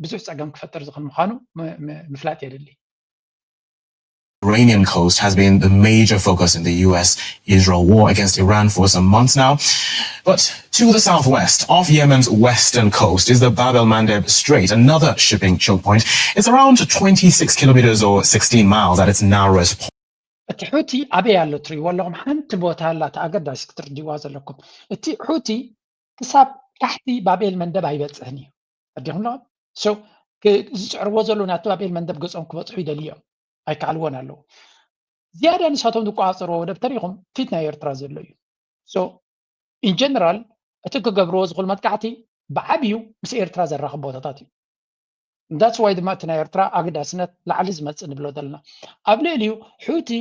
ብዙሕ ፀገም ክፈጥር ዝኽእል ምዃኑ ምፍላጥ የድሊ። Iranian coast has been the major focus in the U S Israel war against Iran for some months now. But to the southwest of Yemen's western coast is the Bab el Mandeb Strait, another shipping choke point. It's around twenty-six kilometers or sixteen miles at its narrowest point. እቲ ሑቲ ኣበይ ኣሎ ትሪእዎ ኣለኹም? ሓንቲ ቦታ ኣላ፣ እቲ ኣገዳሲ ክትርድእዋ ዘለኩም። እቲ ሑቲ ክሳብ ታሕቲ ባብ ኤል መንደብ ኣይበፅሕን እዩ። ኣዲኹም ኣለኹም? So ዝፅዕርዎ ዘለዉ ናብቲ ባብ ኤል መንደብ ገፆም ክበፅሑ ይደልዩ እዮም። ኣይከኣልዎን ኣለዉ። ዝያዳ ንሳቶም ዝቆፃፀርዎ ወደብ ተሪኹም ፊት ናይ ኤርትራ ዘሎ እዩ። So in general እቲ ክገብርዎ ዝኽእሉ መጥቃዕቲ ብዓብዩ ምስ ኤርትራ ዘራኽብ ቦታታት እዩ። That's why ድማ እቲ ናይ ኤርትራ ኣገዳስነት ላዕሊ ዝመፅእ ንብሎ ዘለና። ኣብ ልዕሊኡ ሑቲ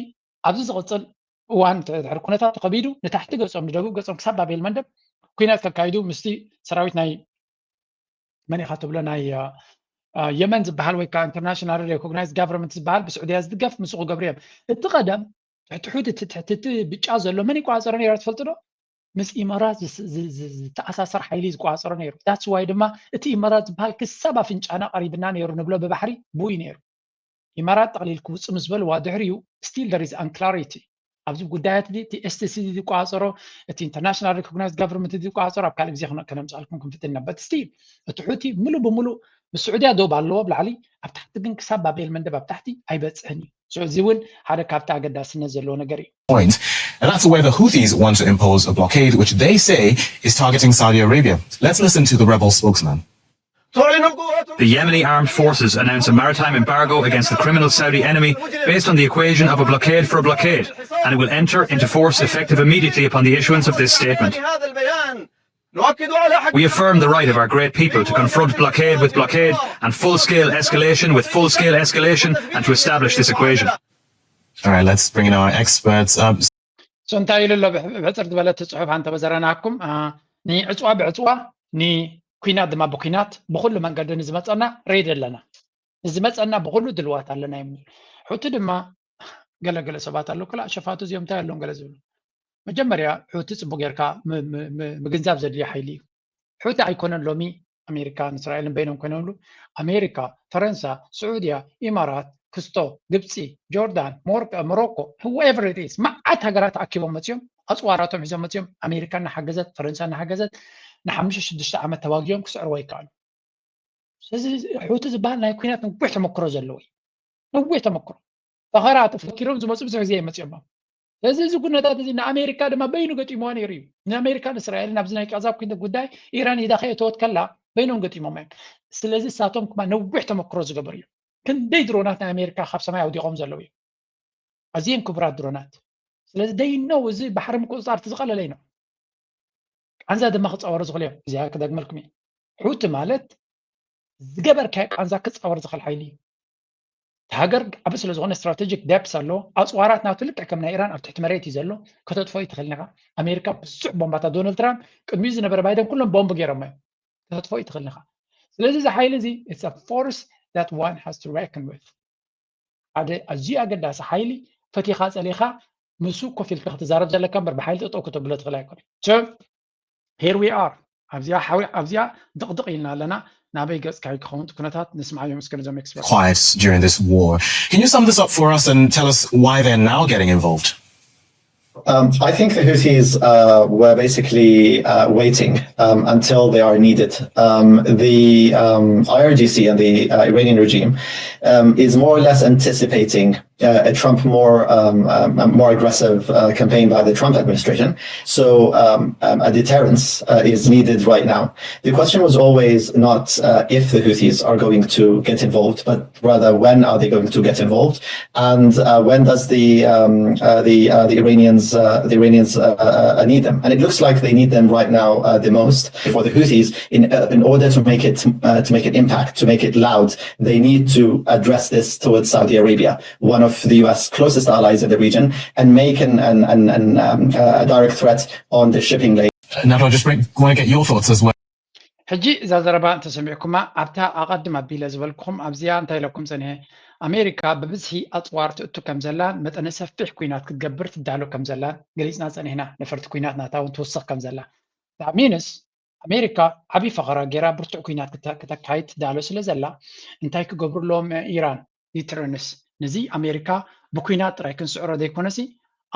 ኣብዚ ዝቕፅል እዋን ድሕሪ ኩነታት ተኸቢዱ ንታሕቲ ገፆም ንደቡብ ገፆም ክሳብ ባብ ኤል መንደብ ኩናት ከካይዱ ምስቲ ሰራዊት ናይ መን ኢኻ ትብሎ ናይ የመን ዝበሃል ወይ ከዓ international recognized government ዝበሃል ብስዑድያ ዝድገፍ ምስኡ ክገብሩ እዮም። እቲ ቀደም ትሕቲ ሑቲ እቲ ትሕቲ እቲ ብጫ ዘሎ መን ይቆፃፀሮ ነይሩ ትፈልጡ ዶ? ምስ ኢማራት ዝተኣሳሰር ሓይሊ ዝቆፃፀሮ ነይሩ። That's why ድማ እቲ ኢማራት ዝበሃል ክሳብ ኣፍንጫና ቀሪብና ነይሩ ንብሎ ብባሕሪ ብኡ እዩ ነይሩ። ኢማራት ጠቕሊል ክውፅእ ምስ በልዋ ድሕሪኡ still there is unclarity ኣብዚ ጉዳያት እዚ እቲ SCC ዝቆፃፀሮ እቲ international recognized government ዝቆፃፀሮ ኣብ ካልእ ግዜ ከነምፅኣልኩም ክንፍትን ኢና። But still እቲ ሑቲ ሙሉእ ብሙሉእ ምስ ስዑድያ ዶብ ኣለዎ ኣብ ላዕሊ፣ ኣብ ታሕቲ ግን ክሳብ ባብ ኤል መንደብ ኣብ ታሕቲ ኣይበፅሕን እዩ። So እዚ እውን ሓደ ካብቲ ኣገዳስነት ዘለዎ ነገር እዩ። Point. And that's where the Houthis want to impose a blockade, which they say is targeting Saudi Arabia. Let's listen to the rebel spokesman. The Yemeni armed forces announce a maritime embargo against the criminal Saudi enemy based on the equation of a blockade for a blockade, and it will enter into force effective immediately upon the issuance of this statement. We affirm the right of our great people to confront blockade with blockade and full-scale escalation with full-scale escalation and to establish this equation. All right, let's bring in our experts up. So እንታይ ኢሉ ኣሎ? ብሕፅር ዝበለት ፅሑፍ ኣንተ በዘረናኩም። ንዕፅዋ ብዕፅዋ፣ ንኩናት ድማ ብኩናት ብኩሉ መንገዲ ንዝመፀና ሬድ ኣለና። ንዝመፀና ብኩሉ ድልዋት ኣለና እዮም። ሑቲ ድማ ገለገለ ሰባት ኣለዉ ክላ ሸፋቱ እዚኦም እንታይ ኣለዎም ገለ ዝብሉ። መጀመርያ ሑቲ ፅቡቅ ጌርካ ምግንዛብ ዘድልዮ ሓይሊ እዩ። ሑቲ ኣይኮነን ሎሚ ኣሜሪካን እስራኤልን በይኖም ኮይኖምሉ፣ ኣሜሪካ፣ ፈረንሳ፣ ስዑድያ፣ ኢማራት፣ ክስቶ፣ ግብፂ፣ ጆርዳን፣ ሞሮኮ፣ whoever it is፣ መዓት ሃገራት ተኣኪቦም መፅዮም፣ ኣፅዋራቶም ሒዞም መፅዮም። ኣሜሪካ እናሓገዘት፣ ፈረንሳ እናሓገዘት ንሓሙሽተ ሽዱሽተ ዓመት ተዋጊኦም ክስዕርዎ ይከኣሉ። ስለዚ ሑቲ ዝበሃል ናይ ኩናት ነዊሕ ተመክሮ ዘለዎ እዩ። ነዊሕ ተመክሮ ፈኸራ ተፈኪሮም ዝመፁ ብዙሕ ግዜ እዮም መፅዮም። ስለዚ እዚ ኩነታት እዚ ንኣሜሪካ ድማ በይኑ ገጢምዋ ነይሩ እዩ። ንኣሜሪካን እስራኤልን ኣብዚ ናይ ቃዛ ኩንተ ጉዳይ ኢራን ኢዳ ከየእተወት ከላ በይኖም ገጢሞም እዮም። ስለዚ እሳቶም ድማ ነዊሕ ተመክሮ ዝገበሩ እዮም። ክንደይ ድሮናት ናይ ኣሜሪካ ካብ ሰማይ ኣውዲቖም ዘለዉ እዮም። ኣዝየን ክቡራት ድሮናት። ስለዚ ደይነው እዚ ባሕሪ ምቁፅፃር እቲ ዝቐለለ እዩ። ቃንዛ ድማ ክፃወሩ ዝኽእሉ እዮም። እዚኣ ክደግመልኩም እየ። ሑቲ ማለት ዝገበርካዮ ቃንዛ ክፃወር ዝኽእል ሓይሊ እዩ። እቲ ሃገር ዓቢ ስለ ዝኾነ ስትራቴጂክ ደፕስ ኣለዎ። ኣፅዋራት ናቱ ልክዕ ከም ናይ ኢራን ኣብ ትሕቲ መሬት እዩ ዘሎ። ከተጥፎ ይትኽእል ኢኻ። ኣሜሪካ ብዙሕ ቦምባታት ዶናልድ ትራምፕ ቅድሚኡ ዝነበረ ባይደን ኩሎም ቦምብ ገይሮም እዮም። ከተጥፎ ይትኽእል ኢኻ። ስለዚ እዚ ሓይሊ እዚ it's a force that one has to reckon with። ሓደ ኣዝዩ ኣገዳሲ ሓይሊ ፈቲኻ ጸሊኻ ምስኡ ኮፍ ኢልካ ክትዛረብ ዘለካ እምበር ብሓይሊ ጠጠው ከተብሎ ትኽእል ኣይኮነ። So here we are ኣብዚኣ ሓዊ ኣብዚኣ ድቕድቕ ኢልና ኣለና። ናበይ ገጽካ ክኸውን ኩነታት ንስምዓዮም እስከ ነዞም ኤክስፐርት። Quiet during this war. Can you sum this up for us and tell us why they're now getting involved? Um, I think the Houthis uh, were basically uh, waiting um, until they are needed. Um, the um, I R G C and the uh, Iranian regime um, is more or less anticipating uh, a Trump more um, um, a more aggressive uh, campaign by the Trump administration. So um, um, a deterrence uh, is needed right now. The question was always not uh, if the Houthis are going to get involved, but rather when are they going to get involved, and uh, when does the um, uh, the uh, the Iranians uh, the Iranians uh, uh, need them? And it looks like they need them right now uh, the most. For the Houthis, in uh, in order to make it uh, to make an impact, to make it loud, they need to address this towards Saudi Arabia, one of the U S closest allies in the region, and make an an an, an um, a direct threat on the shipping lane. Now, I just want to get your thoughts as well. ሕጂ እዛ ዘረባ እንተሰሚዕኩማ ኣብታ ኣቐድም ኣቢለ ዝበልኩኹም ኣብዚኣ እንታይ ኢለኩም ጸኒሐ? ኣሜሪካ ብብዝሒ ኣጽዋር ትእቱ ከም ዘላን መጠነ ሰፊሕ ኩናት ክትገብር ትዳሎ ከም ዘላን ገሊጽና ጸኒሕና። ነፈርቲ ኩናት ናታ እውን ትውስኽ ከም ዘላ። ዳሚንስ ኣሜሪካ ዓብዪ ፈኸራ ጌራ ብርቱዕ ኩናት ክተ- ክተካይድ ትዳሎ ስለ ዘላ እንታይ ክገብሩ ኣለዎም? ኢራን ዲትረንስ። ነዚ ኣሜሪካ ብኩናት ጥራይ ክንስዕሮ ዘይኮነሲ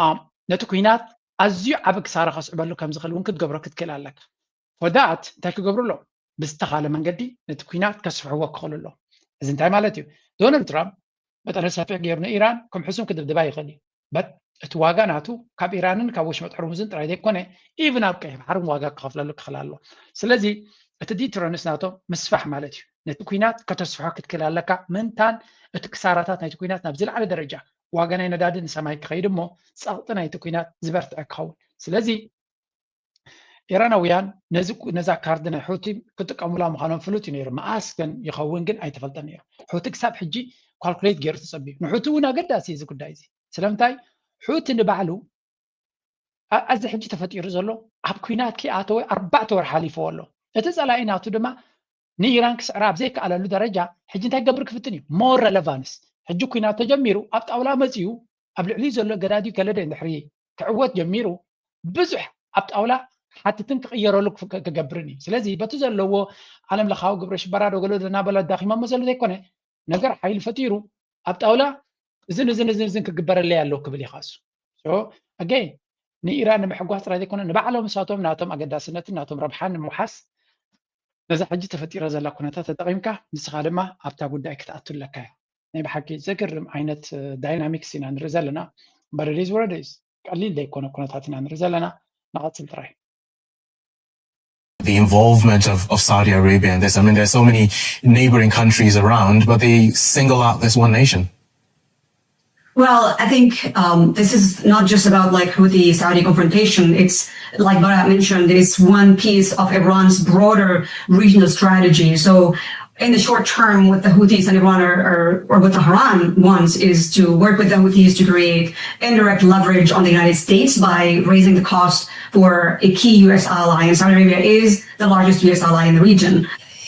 ኣም- ነቲ ኩናት ኣዝዩ ዓቢ ክሳራ ከስዕበሉ ከም ዝኽእል እውን ክትገብሮ ክትክእል ኣለካ። For that እንታይ ክገብሩ ኣለዎም? ብዝተኻለ መንገዲ ነቲ ኩናት ከስፍሕዎ ክኽእሉ ኣለዎም። እዚ እንታይ ማለት እዩ? ዶናልድ ትራምፕ መጠነ ሰፊሕ ገይሩ ንኢራን ከም ሕሱም ክድብድባ ይኽእል እዩ። በት እቲ ዋጋ ናቱ ካብ ኢራንን ካብ ወሽመጥ ሕርሙዝን ጥራይ ዘይኮነ ኢቭን ኣብ ቀይሕ ባሕርን ዋጋ ክኸፍለሉ ክኽእል ኣሎ። ስለዚ እቲ ዲትረንስ ናቶም ምስፋሕ ማለት እዩ። ነቲ ኩናት ከተስፍሖ ክትክእል ኣለካ ምእንታን እቲ ክሳራታት ናይቲ ኩናት ናብ ዝለዓለ ደረጃ ዋጋ ናይ ነዳዲ ንሰማይ ክኸይድ እሞ ጸቕጢ ናይቲ ኩናት ዝበርትዐ ክኸውን። ስለዚ ኢራናውያን ነዚ ነዛ ካርድ ናይ ሑቲ ክጥቀሙላ ምዃኖም ፍሉጥ እዩ ነይሩ። መኣስ ግን ይኸውን ግን ኣይተፈልጠን ነይሩ። ሑቲ ክሳብ ሕጂ ካልኩሌት ገይሩ ተጸቢዩ። ንሑቲ እውን ኣገዳሲ እዚ ጉዳይ እዚ። ስለምንታይ ሑቲ ንባዕሉ ኣብዚ ሕጂ ተፈጢሩ ዘሎ ኣብ ኩናት ከይኣተወ ኣርባዕተ ወርሒ ሓሊፍዎ ኣሎ። እቲ ጸላኢ ናቱ ድማ ንኢራን ክስዕራ ኣብ ዘይከኣለሉ ደረጃ ሕጂ እንታይ ክገብር ክፍትን እዩ? ሞር ረለቫንስ ሕጂ ኩናት ተጀሚሩ ኣብ ጣውላ መጺኡ ኣብ ልዕሊኡ ዘሎ ገዳዲ ገለደ እንድሕሪ ክዕወት ጀሚሩ ብዙሕ ኣብ ጣውላ ሓትትን ክቕየረሉ ክገብርን እዩ። ስለዚ በቲ ዘለዎ ዓለም ለኻዊ ግብረ ሽበራ ዶ ገለ እናበለ ኣዳኺሞሞ ዘሎ ዘይኮነ ነገር ሓይሊ ፈጢሩ ኣብ ጣውላ እዝን እዝን እዝን እዝን ክግበረለይ ኣለዎ ክብል ይኻሱ ኣገይ ንኢራን ንምሕጓስ ጥራይ ዘይኮነ ንባዕሎም ንሳቶም ናቶም ኣገዳስነትን ናቶም ረብሓን ንምውሓስ ነዛ ሕጂ ተፈጢረ ዘላ ኩነታት ተጠቒምካ ንስኻ ድማ ኣብታ ጉዳይ ክትኣቱ ኣለካ እዩ። ናይ ብሓቂ ዘገርም ዓይነት ዳይናሚክስ ኢና ንርኢ ዘለና። በረዴዝ ወረደዝ ቀሊል ዘይኮነ ኩነታት ኢና ንርኢ ዘለና። ንቐፅል ጥራይ። the involvement of, of Saudi Arabia in this. I mean, there's so many neighboring countries around, but they single out this one nation. Well, I think um, this is not just about like Houthi Saudi confrontation. It's like Bara mentioned, it's one piece of Iran's broader regional strategy. So in the short term, what the Houthis and Iran are, are or what Tehran wants is to work with the Houthis to create indirect leverage on the United States by raising the cost for a key U S ally. And Saudi Arabia is the largest U S ally in the region.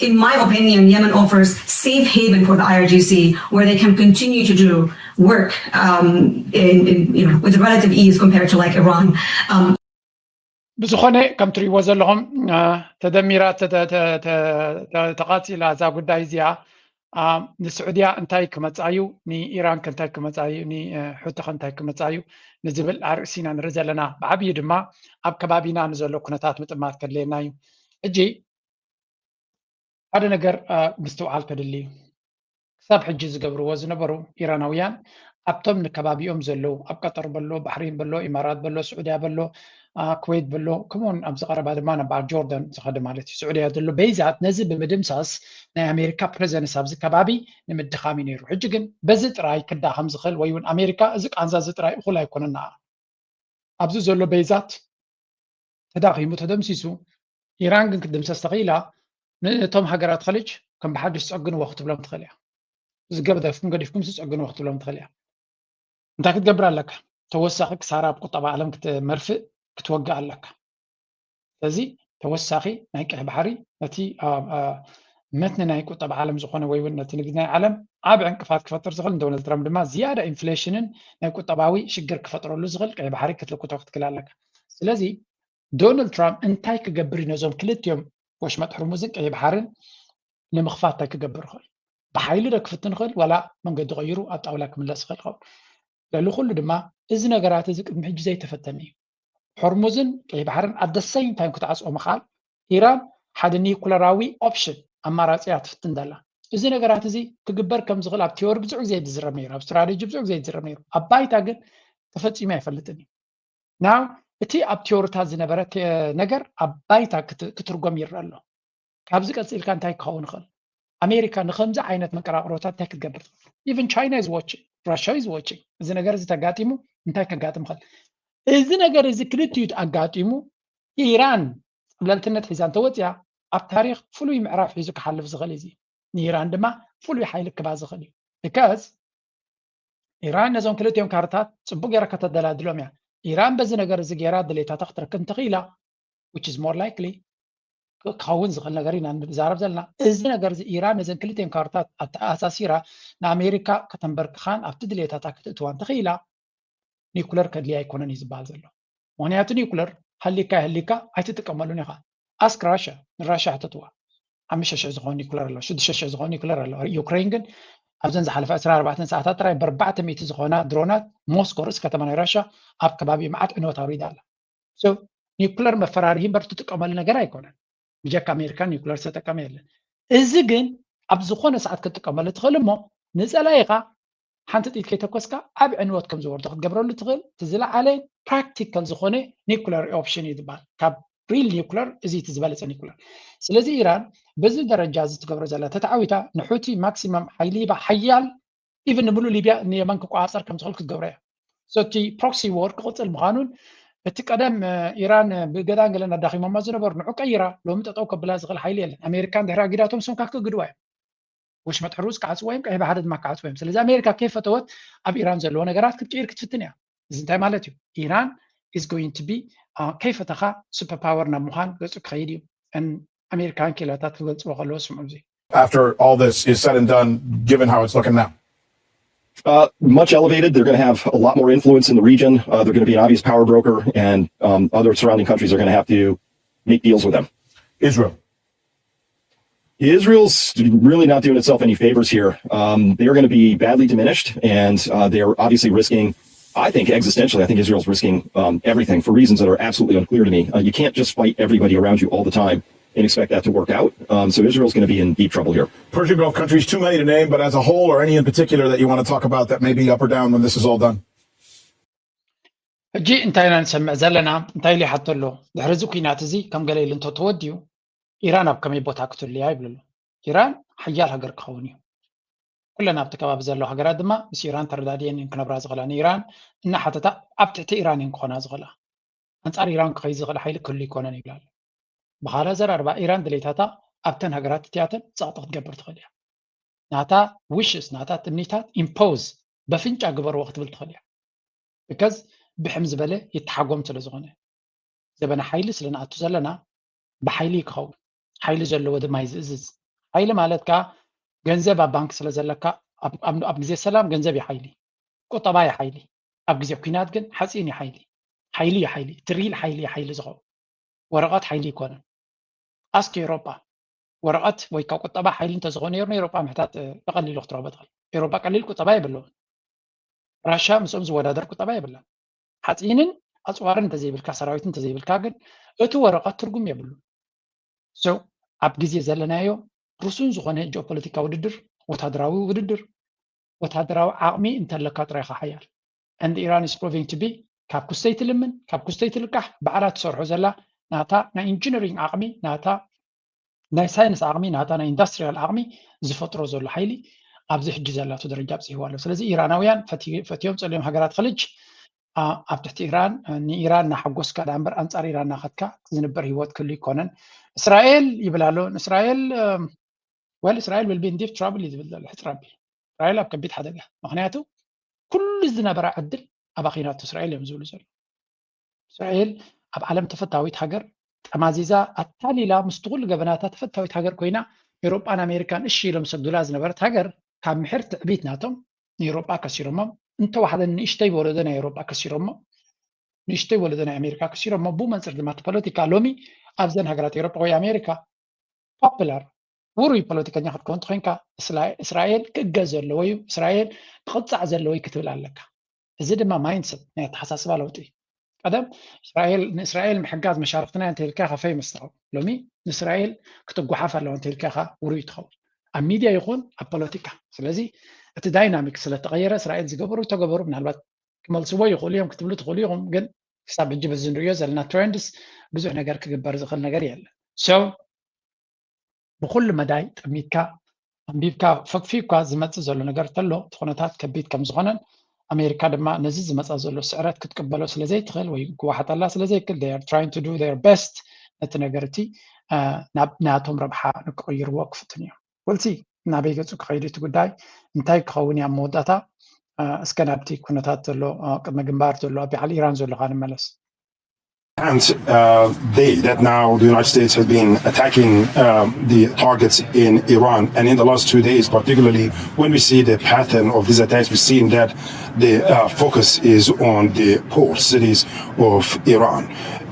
In my opinion, Yemen offers safe haven for the I R G C where they can continue to do work um, in, in, you know, with relative ease compared to like Iran. Um, ብዝኾነ ከም ትሪእዎ ዘለኹም ተደሚራ ተቓፂላ እዛ ጉዳይ እዚኣ። ንስዑድያ እንታይ ክመፃ እዩ፣ ንኢራን ከ እንታይ ክመፃ እዩ፣ ንሑቲ ከ እንታይ ክመፃ እዩ ንዝብል ኣርእሲ ኢና ንርኢ ዘለና። ብዓብዩ ድማ ኣብ ከባቢና ንዘሎ ኩነታት ምጥማት ከድልየና እዩ። ሕጂ ሓደ ነገር ምስትውዓል ከድሊ እዩ። ክሳብ ሕጂ ዝገብርዎ ዝነበሩ ኢራናውያን ኣብቶም ንከባቢኦም ዘለዉ ኣብ ቀጠር በሎ ባሕሪን በሎ ኢማራት በሎ ስዑድያ በሎ ኩዌት በሎ ከምኡውን ኣብዚ ቀረባ ድማ ናብ ጆርዳን ዝኸደ ማለት እዩ ስዑድያ ዘሎ በይዛት ነዚ ብምድምሳስ ናይ ኣሜሪካ ፕሬዘንስ ኣብዚ ከባቢ ንምድኻም እዩ ነይሩ። ሕጂ ግን በዚ ጥራይ ክዳኸም ዝኽእል ወይ እውን ኣሜሪካ እዚ ቃንዛ እዚ ጥራይ እኹል ኣይኮነና ኣብዚ ዘሎ በይዛት ተዳኺሙ ተደምሲሱ ኢራን ግን ክትድምሰስ ተኽኢላ ንእቶም ሃገራት ኸሊጅ ከም ብሓድሽ ፀግንዎ ክትብሎም ትኽእል እያ። ዝገደፍኩም ገዲፍኩም ዝፀግንዎ ክትብሎም ትኽእል እያ። እንታይ ክትገብር ኣለካ? ተወሳኺ ክሳራ ኣብ ቁጠባ ዓለም ክትመርፍእ ክትወግእ ኣለካ። ስለዚ ተወሳኺ ናይ ቀይ ባሕሪ ነቲ መትኒ ናይ ቁጠባ ዓለም ዝኾነ ወይ እውን ነቲ ንግዲ ናይ ዓለም ዓብ ዕንቅፋት ክፈጥር ዝኽእል ንዶናልድ ትራምፕ ድማ ዝያዳ ኢንፍሌሽንን ናይ ቁጠባዊ ሽግር ክፈጥረሉ ዝኽእል ቀይ ባሕሪ ክትልክቶ ክትክል ኣለካ። ስለዚ ዶናልድ ትራምፕ እንታይ ክገብር እዩ ነዞም ክልቲኦም ወሽመጥ ሕርሙዝን ቀይ ባሕርን ንምኽፋት እንታይ ክገብር ይኽእል? ብሓይሊ ዶ ክፍትን ይኽእል ዋላ መንገዲ ቀይሩ ኣብ ጣውላ ክምለስ ይኽእል ይኸውን? ልዕሊ ኩሉ ድማ እዚ ነገራት እዚ ቅድሚ ሕጂ ዘይተፈተነ እዩ። ሕርሙዝን ቀይ ባሕርን ኣደሰይን ታይም ክትዓፅኦ ምኽኣል ኢራን ሓደ ኒኩለራዊ ኦፕሽን ኣማራፂ እያ ትፍትን ዘላ። እዚ ነገራት እዚ ክግበር ከም ዝኽእል ኣብ ቲዮሪ ብዙሕ ግዜ ዝዝረብ ነይሩ፣ ኣብ ስትራቴጂ ብዙሕ ግዜ ዝዝረብ ነይሩ። ኣብ ባይታ ግን ተፈፂሙ ኣይፈልጥን እዩ። ናው እቲ ኣብ ቲዮሪታት ዝነበረ ነገር ኣብ ባይታ ክትርጎም ይረአ ኣሎ። ካብዚ ቀፂልካ እንታይ ክኸውን ይኽእል? ኣሜሪካ ንከምዚ ዓይነት መቀራቅሮታት እንታይ ክትገብር ትኽእል? Even China is watching, Russia is watching። እዚ ነገር እዚ ተጋጢሙ እንታይ ከጋጥም ይኽእል? እዚ ነገር እዚ ክልቲኡ ኣጋጢሙ ኢራን ፀብለልትነት ሒዛ እንተወፅያ ኣብ ታሪክ ፍሉይ ምዕራፍ ሒዙ ክሓልፍ ዝኽእል እዚ ንኢራን ድማ ፍሉይ ሓይሊ ክባ ዝኽእል እዩ። Because ኢራን ነዞም ክልቲኦም ካርታት ፅቡቅ ገይራ ከተደላድሎም እያ። ኢራን በዚ ነገር እዚ ገይራ ድሌታታ ክትረክብ እንተኽኢላ which is more likely ክኸውን ዝኽእል ነገር ኢና ንዛረብ ዘለና። እዚ ነገር እዚ ኢራን ነዘን ክልቲኦም ካርታት ኣተኣሳሲራ ንኣሜሪካ ከተንበርክኻን ኣብቲ ድሌታታ ክትእትዋ እንተኽኢላ ኒኩለር ከድልያ ኣይኮነን እዩ ዝበሃል ዘሎ። ምክንያቱ ኒኩለር ሃሊካ ይህሊካ ኣይትጥቀመሉን ኢኻ። ኣስክ ራሽያ ንራሽያ ሕተትዋ ሓሙሽተ ሽሕ ዝኾን ኒኩለር ኣሎ፣ ሽዱሽተ ሽሕ ዝኾን ኒኩለር ኣሎ። ዩክሬን ግን ኣብዘን ዝሓለፈ ዕስራን ኣርባዕተን ሰዓታት ጥራይ ብኣርባዕተ ሚእቲ ዝኾና ድሮናት ሞስኮ ርእሲ ከተማ ናይ ራሽያ ኣብ ከባቢ መዓት ዕንወት ኣውሪዳ ኣላ። ኒኩለር መፈራርሂ እምበር ትጥቀመሉ ነገር ኣይኮነን። ብጀካ ኣሜሪካ ኒኩለር ዝተጠቀመ የለን። እዚ ግን ኣብ ዝኾነ ሰዓት ክትጥቀመሉ ትኽእል እሞ ንፀላኢኻ ሓንቲ ጥይት ከይተኮስካ ዓብ ዕንወት ከም ዝወርዶ ክትገብረሉ ትኽእል እቲ ዝለዓለ ፕራክቲካል ዝኾነ ኒኩለር ኦፕሽን እዩ ዝበሃል። ካብ ሪል ኒኩለር እዚ እቲ ዝበለፀ ኒኩለር። ስለዚ ኢራን በዚ ደረጃ እዚ ትገብሮ ዘላ ተተዓዊታ ንሑቲ ማክሲመም ሓይሊ ሂባ ሓያል ኢቨን ንምሉእ ሊብያ ንየመን ክቆፃፀር ከም ዝኽእል ክትገብሮ እያ። So እቲ ፕሮክሲ ዎር ክቕፅል ምዃኑን እቲ ቀደም ኢራን ብገዳን ገለን ኣዳኺሞማ ዝነበሩ ንዑ ቀይራ ሎሚ ጠጠው ከብላ ዝኽእል ሓይሊ የለን። ኣሜሪካ እንድሕር ኣጊዳቶም ሶንካ ክእግድዋ እዮም። ወሽመጥ ሕሩዝ ክዓፅዎ እዮም፣ ቀይ ባሕሪ ድማ ክዓፅዎ እዮም። ስለዚ ኣሜሪካ ከይፈተወት ኣብ ኢራን ዘለዎ ነገራት ክትቅይር ክትፍትን እያ። እዚ እንታይ ማለት እዩ? ኢራን is going to be ከይፈተኻ ሱፐር ፓወር ናብ ምዃን ገፁ ክኸይድ እዩ። ኣሜሪካን ክኢላታት ክገልፅዎ ከለዎ ስምዑ እዚ after all this is said and done, given how it's looking now? Uh, much elevated. They're going to have a lot more influence in the region. Uh, they're going to be an obvious power broker, and um, other surrounding countries are going to have to make deals with them. Israel. Israel's really not doing itself any favors here. Um, they're going to be badly diminished, and uh, they're obviously risking, I think, existentially, I think Israel's risking um, everything for reasons that are absolutely unclear to me. Uh, you can't just fight everybody around you all the time and expect that to work out. Um, so Israel's going to be in deep trouble here. Persian Gulf countries, too many to name, but as a whole, or any in particular that you want to talk about that may be up or down when this is all done? ሕጂ እንታይ ኢና ንሰምዕ ዘለና? እንታይ ኢሉ ይሓቶ ኣሎ? ድሕሪ እዚ ኩናት እዚ ከም ገለ ኢሉ እንተ ተወዲኡ ኢራን ኣብ ከመይ ቦታ ክትህሉ እያ ይብሉ ኣለዉ። ኢራን ሓያል ሃገር ክኸውን እዩ። ኩለን ኣብቲ ከባቢ ዘለዋ ሃገራት ድማ ምስ ኢራን ተረዳድየን እየን ክነብራ ዝኽእላ። ንኢራን እናሓተታ ኣብ ትሕቲ ኢራን እየን ክኾና ዝኽእላ። ኣንጻር ኢራን ክኸይድ ዝኽእል ሓይሊ ክህሉ ኣይኮነን ይብላ ኣሎ። ብኻልእ ኣዘራርባ ኢራን ድሌታታ ኣብተን ሃገራት እቲኣተን ጸቕጢ ክትገብር ትኽእል እያ። ናታ wishes ናታ ትምኒታት impose በፍንጫ ግበርዎ ክትብል ትኽእል እያ። because ብሕም ዝበለ ይተሓጎም ስለ ዝኾነ ዘበነ ሓይሊ ስለ ንኣቱ ዘለና ብሓይሊ እዩ ክኸውን። ሓይሊ ዘለዎ ድማ እዩ ዝእዝዝ። ሓይሊ ማለት ከዓ ገንዘብ ኣብ ባንክ ስለ ዘለካ ኣብ- ኣብ ኣብ ግዜ ሰላም ገንዘብ እዩ ሓይሊ፣ ቁጠባ እዩ ሓይሊ። ኣብ ግዜ ኲናት ግን ሓፂን እዩ ሓይሊ። ሓይሊ እዩ ሓይሊ፣ እቲ real ሓይሊ እዩ ሓይሊ ዝኸውን። ወረቐት ሓይሊ ኣይኮነን። ኣስክ ኤውሮጳ ወረቐት ወይ ከዓ ቁጠባ ሓይሊ እንተዝኾነ ነይሩ ንኤውሮጳ ምሕታት እ፣ ብቐሊሉ ክትረኽቦ ትኽእል። ኤውሮጳ ቀሊል ቁጠባ የብለውን። ራሻ ምስኦም ዝወዳደር ቁጠባ የብላን። ሓፂንን ኣፅዋርን እንተዘይብልካ ሰራዊት እንተዘይብልካ ግን እቲ ወረቐት ትርጉም የብሉን። So ኣብ ግዜ ዘለናዮ ርሱን ዝኾነ ጂኦፖለቲካ ውድድር፣ ወታደራዊ ውድድር፣ ወታደራዊ ዓቕሚ እንተለካ ጥራይ ኢኻ ሓያል። And Iran is proving to be ካብ ኩስተይ ትልምን ካብ ኩስተይ ትልቃሕ ባዕላ ትሰርሖ ዘላ ናታ ናይ ኢንጂነሪንግ ዓቕሚ ናታ ናይ ሳይንስ ዓቕሚ ናታ ናይ ኢንዳስትሪያል ዓቕሚ ዝፈጥሮ ዘሎ ሓይሊ ኣብዚ ሕጂ ዘላቶ ደረጃ ኣብፅሕዋ ኣሎ። ስለዚ ኢራናውያን ፈቲ- ፈትዮም ፀልዮም ሃገራት ኸልጅ ኣ- ኣብ ትሕቲ ኢራን እ፣ ንኢራን እናሓጎስካ ዳ እምበር ኣንፃር ኢራን እናኸድካ ዝንበር ህይወት ክህሉ ይኮነን። እስራኤል ይብል ኣሎ። እስራኤል well እስራኤል will be in deep trouble እዩ ዝብል ዘሎ ሕፅር ኣቢሉ። እስራኤል ኣብ ከቢድ ሓደጋ፣ ምክንያቱ ኩሉ ዝነበራ ዕድል ኣባኺናቶ እስራኤል እዮም ዝብሉ ዘሎ። እስራኤል ኣብ ዓለም ተፈታዊት ሃገር፣ ጠማዚዛ ኣታሊላ ምስቲ ኩሉ ገበናታ ተፈታዊት ሃገር ኮይና ኤውሮጳን ኣሜሪካን እሺ ኢሎም ሰግዱላ ዝነበረት ሃገር ካብ ምሕር ትዕቢት ናቶም ንኤውሮጳ ከሲሮሞም፣ እንተዋሕደ ንእሽተይ ወለዶ ናይ ኤውሮጳ ከሲሮሞ፣ ንእሽተይ ወለዶ ናይ ኣሜሪካ ከሲሮሞ። ብኡ መንፅር ድማ እቲ ፖለቲካ ሎሚ ኣብዘን ሃገራት ኤውሮጳ ወይ ኣሜሪካ ፖፕላር ውሩይ ፖለቲከኛ ክትከውን ተኮይንካ እስራኤል ክእገዝ ዘለዎ እዩ፣ እስራኤል ክቕፃዕ ዘለዎ እዩ ክትብል ኣለካ። እዚ ድማ ማይንድሰት ናይ ኣተሓሳስባ ለውጢ እዩ። ቀደም እስራኤል ንእስራኤል ምሕጋዝ መሻርክትና እንተልካ ኢኻ ፌመስ ትኸውን። ሎሚ ንእስራኤል ክትጓሓፍ ኣለዋ እንተልካ ኢኻ ውሩይ ትኸውን፣ ኣብ ሚድያ ይኹን ኣብ ፖለቲካ። ስለዚ እቲ ዳይናሚክ ስለተቐየረ እስራኤል ዝገበሩ ተገበሩ ምናልባት ክመልስዎ ይኽእሉ እዮም ክትብሉ ትኽእሉ ኢኹም፣ ግን ክሳብ ሕጂ በዚ ንሪኦ ዘለና ትሬንድስ ብዙሕ ነገር ክግበር ዝኽእል ነገር የለን። So ብኩሉ መዳይ ጠሚትካ ኣንቢብካ ፈግፊግካ ዝመፅእ ዘሎ ነገር ተሎ እቲ ኩነታት ከቢድ ከም ዝኾነን ኣሜሪካ ድማ ነዚ ዝመፃ ዘሎ ስዕረት ክትቅበሎ ስለ ዘይትኽእል ወይ ክወሓጠላ ስለ ዘይክእል they are trying to do their best ነቲ ነገር እቲ ናብ ናቶም ረብሓ ንክቕይርዎ ክፍትን እዮም። ወልሲ ናበይ ገፁ ክኸይድ እቲ ጉዳይ እንታይ ክኸውን እያ መወዳእታ? እስከ ናብቲ ኩነታት ዘሎ ቅድመ ግንባር ዘሎ ኣብ በዓል ኢራን ዘለኻ ንመለስ። And uh, they, that now the United States has been attacking um, the targets in Iran. And in the last two days, particularly when we see the pattern of these attacks, we've seen that the uh, focus is on the port cities of Iran.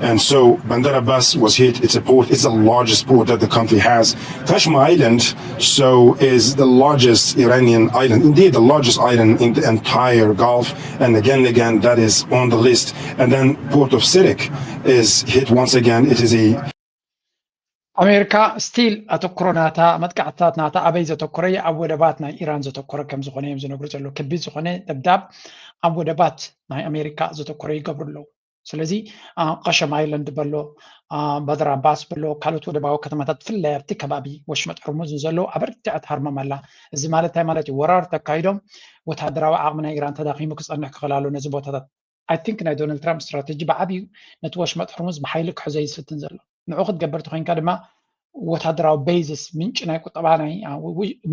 And so Bandar Abbas was hit. It's a port. It's the largest port that the country has. Tashma Island, so is the largest Iranian island, indeed the largest island in the entire Gulf. And again, again, that is on the list. And then port of Sirik is hit once again. It is a ኣሜሪካ ስቲል ኣተኩሮ ናታ መጥቃዕትታት ናታ ኣበይ ዘተኮረ እዩ? ኣብ ወደባት ናይ ኢራን ዘተኮረ ከም ዝኾነ እዮም ዝነግሩ ዘለዉ። ከቢድ ዝኾነ ደብዳብ ኣብ ወደባት ናይ ኣሜሪካ ዘተኮረ ይገብሩ ኣለዉ። ስለዚ ቀሸም ኣይለንድ በሎ፣ ባድር ኣባስ በሎ፣ ካልኦት ወደባዊ ከተማታት ብፍላይ ኣብቲ ከባቢ ወሽመጥ ሕርሙዝ ንዘለዉ ኣበርቲዐት ሃርሞም ኣላ። እዚ ማለት እንታይ ማለት እዩ? ወራር ተካይዶም ወታደራዊ ዓቕሚ ናይ ኢራን ተዳኺሙ ክፀንሕ ክኽእል ኣሎ ነዚ ቦታታት። I think ናይ ዶናልድ ትራምፕ ስትራተጂ ብዓብዩ ነቲ ወሽመጥ ሕርሙዝ ብሓይሊ ክሕዞ እዩ ዝፍትን ዘሎ። ንዑ ክትገብር ተኮይንካ ድማ ወታደራዊ ቤዝስ ምንጭ ናይ ቁጠባ ናይ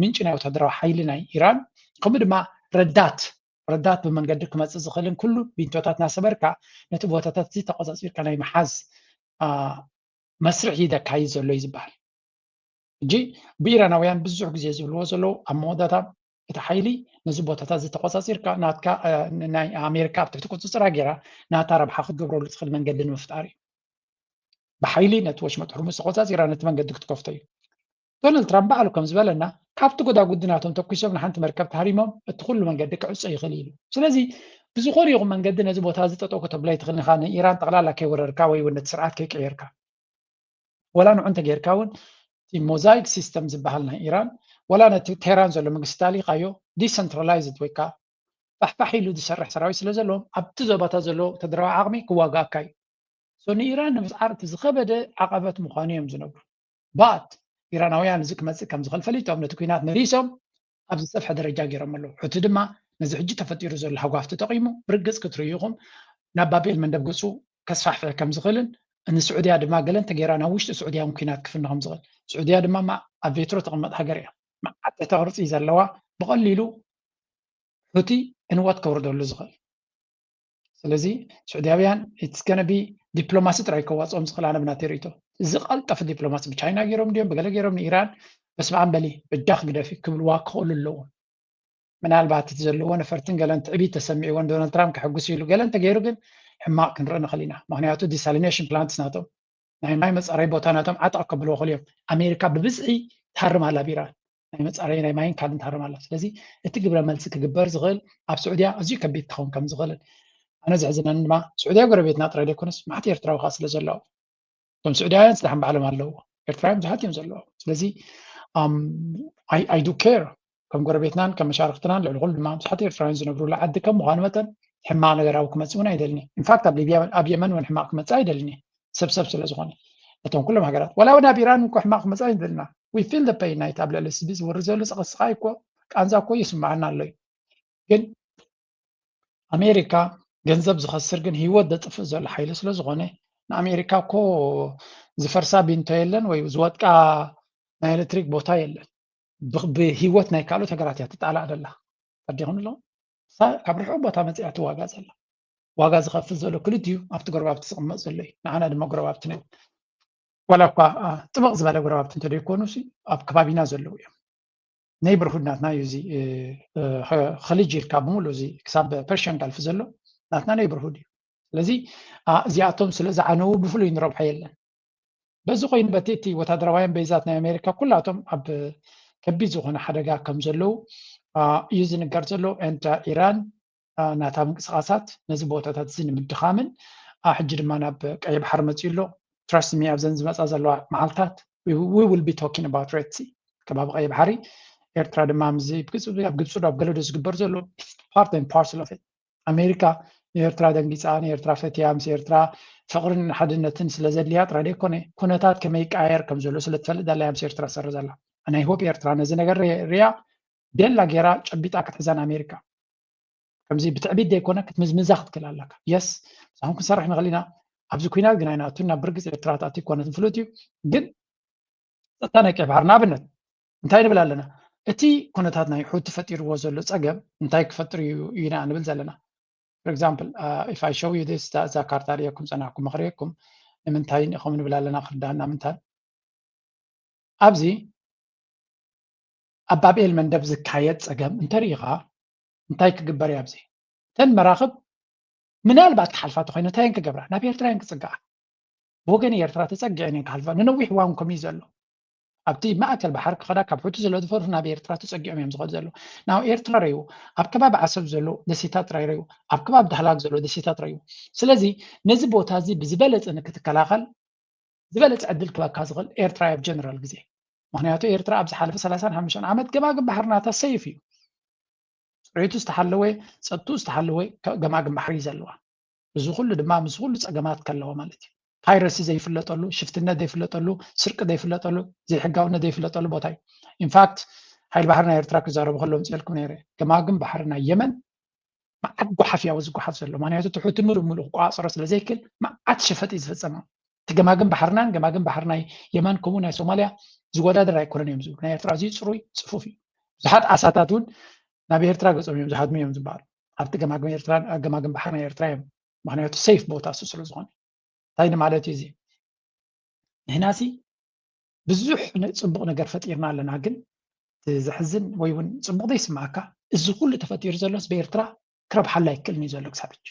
ምንጭ ናይ ወታደራዊ ሓይሊ ናይ ኢራን ከምኡ ድማ ረዳት ረዳት ብመንገዲ ክመፅእ ዝኽእልን ኩሉ ቢንቶታት እናሰበርካ ነቲ ቦታታት እዚ ተቆፃፂርካ ናይ ምሓዝ መስርሕ እዩ ዘካይድ ዘሎ እዩ ዝበሃል። ሕጂ ብኢራናውያን ብዙሕ ግዜ ዝብልዎ ዘለዉ ኣብ መወዳእታ እቲ ሓይሊ ነዚ ቦታታት እዚ ተቆፃፂርካ ናትካ ናይ ኣሜሪካ ኣብ ትሕቲ ቁፅፅራ ገይራ ናታ ረብሓ ክትገብረሉ ትኽእል መንገዲ ንምፍጣር እዩ። ብሓይሊ ነቲ ወሽመጥ ሕርሙዝ ተቆፃፂራ ነቲ መንገዲ ክትከፍቶ እዩ። ዶናልድ ትራምፕ ባዕሉ ከም ዝበለና ካብቲ ጎዳጉዲ ናቶም ተኩሶም ንሓንቲ መርከብ ተሃሪሞም እቲ ኩሉ መንገዲ ክዕፆ ይኽእል ኢሉ። ስለዚ ብዝኾነ ይኹን መንገዲ ነዚ ቦታ እዚ ጠጠው ከተብሎ ይትኽእል ኢኻ ንኢራን ጠቕላላ ከይወረርካ ወይ እውን ነቲ ስርዓት ከይቀየርካ። ወላ ንዑ እንተጌርካ እውን እቲ ሞዛይክ ሲስተም ዝበሃል ናይ ኢራን ወላ ነቲ ቴህራን ዘሎ መንግስቲ ታሊኻዮ ዲሰንትራላይዝድ ወይ ከዓ ፋሕፋሕ ኢሉ ዝሰርሕ ሰራዊት ስለ ዘለዎም ኣብቲ ዞባታት ዘሎ ወታደራዊ ዓቕሚ ክዋጋእካ እዩ። ንኢራን ንምስዓር እቲ ዝኸበደ ዓቐበት ምዃኑ እዮም ዝነግሩ። but ኢራናውያን እዚ ክመፅእ ከም ዝኽእል ፈሊጦም ነቲ ኩናት መሊሶም ኣብ ዝሰፍሐ ደረጃ ገይሮም ኣለዉ። ሕቲ ድማ ነዚ ሕጂ ተፈጢሩ ዘሎ ሃጓፍ ተጠቒሙ ብርግፅ ክትርእዩ ኢኹም ናብ ባቤል መንደብ ገፁ ከስፋሕፍሕ ከም ዝኽእልን ንስዑድያ ድማ ገለ እንተገይራ ናብ ውሽጢ ስዑድያ እውን ኩናት ክፍኒ ከም ዝኽእል። ስዑድያ ድማ ማ- ኣብ ቬትሮ ተቐመጥ ሃገር እያ። መዓት ትሕተ ቅርፂ ዘለዋ ብቐሊሉ ሑቲ እንወት ከውርደሉ ዝኽእል። ስለዚ ስዑድያውያን it's gonna be ዲፕሎማሲ ጥራይ ከዋፅኦም ዝኽእል ኣነ ብናተይ ርእይቶ። ዝቐልጠፈ ዲፕሎማሲ ብቻይና ገይሮም ድዮም ብገለ ገይሮም ንኢራን በስመ ኣብ በሊ በጃ ክግደፊ ክብልዋ ክኽእሉ ኣለዎም። ምናልባት እቲ ዘለዎ ነፈርትን ገለን ትዕቢት ተሰሚዕዎን ዶናልድ ትራምፕ ከሐጉስ ኢሉ ገለ እንተገይሩ ግን ሕማቕ ክንርኢ ንኽእል ኢና። ምክንያቱ ዲሳሊኔሽን ፕላንትስ ናቶም ናይ ማይ መፃረይ ቦታ ናቶም ዓጠቕ ከብልዎ ክእል እዮም። ኣሜሪካ ብብዝሒ ትሃርም ኣላ ቢራ ናይ መፃረይ ናይ ማይን ካልእን ትሃርም ኣላ። ስለዚ እቲ ግብረ መልሲ ክግበር ዝኽእል ኣብ ስዑድያ ኣዝዩ ከቢድ ክኸውን ከም ዝኽእልን ኣነ ዘሕዝነኒ ድማ ስዑድያ ጎረቤትና ጥራይ ዘይኮነስ ማዕት ኤርትራዊ ከዓ ስለ ዘለዉ እቶም ስዑድያውያን ስዳሕን ባዕሎም ኣለዎ ኤርትራውያን ብዙሓት እዮም ዘለዉ። ስለዚ I do care ከም ጎረቤትናን ከም መሻርክትናን ልዕሊ ኩሉ ድማ ብዙሓት ኤርትራውያን ዝነብሩሉ ዓዲ ከም ምዃኑ መጠን ሕማቕ ነገር ኣብ ክመፅእ እውን ኣይደልኒ። ኢንፋክት ኣብ ሊብያ ኣብ የመን እውን ሕማቕ ክመፅእ ኣይደልኒ ሰብሰብ ስለ ዝኾነ እቶም ኩሎም ሃገራት ዋላ እውን ኣብ ኢራን እኮ ሕማቕ ክመፅእ ኣይደልና we feel the pain ናይቲ ኣብ ልዕሊ ህዝቢ ዝወርድ ዘሎ ፀቕስቃይ እኮ ቃንዛ እኮ ይስምዓና ኣሎ እዩ። ግን ኣሜሪካ ገንዘብ ዝኸስር ግን ህይወት ዘጥፍእ ዘሎ ሓይሊ ስለ ዝኾነ ንኣሜሪካ እኮ ዝፈርሳ ቢንቶ የለን ወይ ዝወድቃ ናይ ኤሌክትሪክ ቦታ የለን። ብህይወት ናይ ካልኦት ሃገራት እያ ትጣላእ ዘላ። ተረዲኹም ኣለኹም? ካብ ርሑቕ ቦታ መፂኣ ትዋጋ ዘላ ዋጋ ዝኸፍል ዘሎ ክልቲኡ ኣብቲ ጎረባብቲ ዝቕመጥ ዘሎ እዩ። ንዓና ድማ ጎረባብቲ ናይ ዋላ እኳ ጥብቕ ዝበለ ጎረባብቲ እንተደይኮኑ ኣብ ከባቢና ዘለዉ እዮም። ኔይበርሁድ ናትና እዩ እዚ ኸሊጅ ኢልካ ብምሉ እዚ ክሳብ ፐርሽን ጋልፍ ዘሎ ናትና ኔይበርሁድ እዩ። ስለዚ እዚኣቶም ስለ ዝዓነዉ ብፍሉይ ንረብሖ የለን። በዚ ኮይኑ በቲ እቲ ወታደራውያን በይዛት ናይ ኣሜሪካ ኩላቶም ኣብ ከቢድ ዝኾነ ሓደጋ ከም ዘለዉ እዩ ዝንገር ዘሎ። እንተ ኢራን ናታ ምንቅስቃሳት ነዚ ቦታታት እዚ ንምድኻምን ሕጂ ድማ ናብ ቀይ ባሕሪ መፅኡ ኣሎ። Trust me ኣብዘን ዝመፃ ዘለዋ መዓልታት we will be talking about Red Sea ከባቢ ቀይ ባሕሪ ኤርትራ ድማ ምዚ ኣብ ግብፂ ዶ ኣብ ገለዶ ዝግበር ዘሎ part and parcel of it ኣሜሪካ ንኤርትራ ደንጊፃ ንኤርትራ ፈትያ ምስ ኤርትራ ፍቅርን ሓድነትን ስለ ዘድልያ ጥራይ ዘይኮነ ኩነታት ከመይ ይቀያየር ከም ዘሎ ስለ ትፈልጥ ዘላ ምስ ኤርትራ ትሰርሕ ዘላ ናይ ሆፕ ኤርትራ ነዚ ነገር ሪያ ደላ ገይራ ጨቢጣ ክትሕዘን ኣሜሪካ ከምዚ ብትዕቢት ዘይኮነ ክትምዝምዛ ክትክእል ኣለካ። የስ ምሳኹም ክንሰርሕ ንኽእል ኢና። ኣብዚ ኩናት ግን ኣይንኣቱን ናብ ብርግፅ ኤርትራ ትኣቱ ኣይኮነትን ፍሉጥ እዩ። ግን ፀጥታ ናይ ቀይ ባሕሪ ንኣብነት እንታይ ንብል ኣለና? እቲ ኩነታት ናይ ሑቲ ፈጢርዎ ዘሎ ፀገም እንታይ ክፈጥር እዩ ኢና ንብል ዘለና? For example if I show you this እዛ ካርታ ርእየኩም ፀናሕኩም መኽርየኩም ንምንታይ ኢኹም ንብል ኣለና ክርዳና ምንታይ ኣብዚ ኣብ ባብኤል መንደብ ዝካየድ ፀገም እንተሪኢኻ እንታይ ክግበር እዩ ኣብዚ እተን መራኽብ ምናልባት ክሓልፋ ተኮይነ እንታይ ክገብራ ናብ ኤርትራ እየን ክፅግዓ ብወገን ኤርትራ ተፀጊዐን እየን ክሓልፋ ንነዊሕ እዋን ከምኡ እዩ ዘሎ ኣብቲ ማእከል ባሕሪ ክኸዳ ካብ ሑቲ ስለ ዝፈርሁ ናብ ኤርትራ ተፀጊዖም እዮም ዝኸዱ ዘለዉ ናብ ኤርትራ ረዩ ኣብ ከባቢ ዓሰብ ዘሎ ደሴታት ጥራይ ረዩ ኣብ ከባቢ ዳህላክ ዘሎ ደሴታት ረዩ ስለዚ ነዚ ቦታ እዚ ብዝበለፀ ንክትከላኸል ዝበለፀ ዕድል ክበካ ዝኽእል ኤርትራ ኣብ ጀነራል ግዜ ምክንያቱ ኤርትራ ኣብ ዝሓለፈ ሰላሳን ሓሙሽተን ዓመት ገማግም ባሕሪ ናታ ሰይፍ እዩ ፅሬቱ ዝተሓለወ ፀጥቱ ዝተሓለወ ገማግም ባሕሪ እዩ ዘለዋ እዚ ኩሉ ድማ ምስ ኩሉ ፀገማት ከለዎ ማለት እዩ ፓይረሲ ዘይፍለጠሉ ሽፍትነት ዘይፍለጠሉ ስርቂ ዘይፍለጠሉ ዘይሕጋውነት ዘይፍለጠሉ ቦታ እዩ ኢንፋክት ሓይል ባሕሪ ናይ ኤርትራ ክዛረቡ ከለዉ ምፅልኩም ነይረ ገማግም ባሕሪ ናይ የመን መዓት ጓሓፍ ያው ዝጓሓፍ ዘሎ ምክንያቱ ትሑቲ ምሉእ ምሉእ ክቆፃፀሮ ስለ ዘይክል መዓት ሸፈጥ እዩ ዝፍፀማ እቲ ገማግም ባሕርናን ገማግም ባሕሪ ናይ የመን ከምኡ ናይ ሶማሊያ ዝወዳደር ኣይኮነን እዮም ዝብሉ ናይ ኤርትራ እዚ ፅሩይ ፅፉፍ እዩ ብዙሓት ዓሳታት እውን ናብ ኤርትራ ገፆም እዮም ዝሃድሙ እዮም ዝበሃሉ ኣብቲ ገማግም ኤርትራ ገማግም ባሕሪ ናይ ኤርትራ እዮም ምክንያቱ ሴፍ ቦታ እሱ ስለ ዝኾነ እንታይ ንማለት እዩ እዚ ንሕናሲ ብዙሕ ፅቡቕ ነገር ፈጢርና ኣለና ግን ዘሕዝን ወይ እውን ፅቡቕ ዘይስማዓካ እዚ ኩሉ ተፈጢሩ ዘሎስ ብኤርትራ ክረብሓላ ኣይክእልን እዩ ዘሎ ክሳብ ሕጂ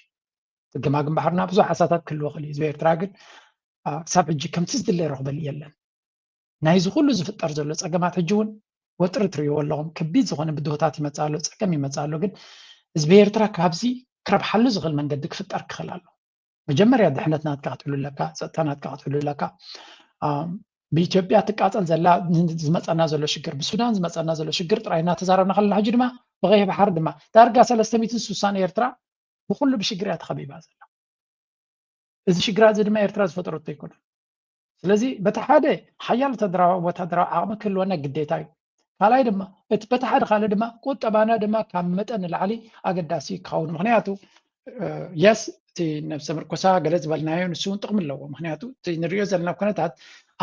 ገማግም ባሕርና ብዙሕ ዓሳታት ክህልዎ ክእል እዩ ህዝቢ ኤርትራ ግን ክሳብ ሕጂ ከምቲ ዝድለ ረኽበሉ የለን ናይዚ ኩሉ ዝፍጠር ዘሎ ፀገማት ሕጂ እውን ወጥሪ ትርእይዎ ኣለኹም ከቢድ ዝኾነ ብድሆታት ይመፅእ ኣሎ ፀገም ይመፅእ ኣሎ ግን ህዝቢ ኤርትራ ካብዚ ክረብሓሉ ዝኽእል መንገዲ ክፍጠር ክኽእል ኣሎ መጀመርያ ድሕነት ናትካ ክትሕሉ ኣለካ ፀጥታ ናትካ ክትሕሉ ኣለካ ብኢትዮጵያ ትቃፀል ዘላ ዝመፀና ዘሎ ሽግር ብሱዳን ዝመፀና ዘሎ ሽግር ጥራይ እናተዛረብና ከለና ሕጂ ድማ ብቀይሕ ባሕሪ ድማ ዳርጋ ሰለስተ ሚእትን ስሳን ኤርትራ ብኩሉ ብሽግር እያ ተኸቢባ ዘላ እዚ ሽግራ እዚ ድማ ኤርትራ ዝፈጠረቶ ኣይኮነን ስለዚ በቲ ሓደ ሓያል ወታደራዊ ዓቕሚ ክህልወና ግዴታ እዩ። ካልኣይ ድማ እቲ በቲ ሓደ ካልእ ድማ ቁጠባና ድማ ካብ መጠን ንላዕሊ ኣገዳሲ ክኸውን፣ ምክንያቱ የስ እቲ ነብሰ ምርኮሳ ገለ ዝበልናዮ ንሱ እውን ጥቕሚ ኣለዎ። ምክንያቱ እቲ ንሪኦ ዘለና ኩነታት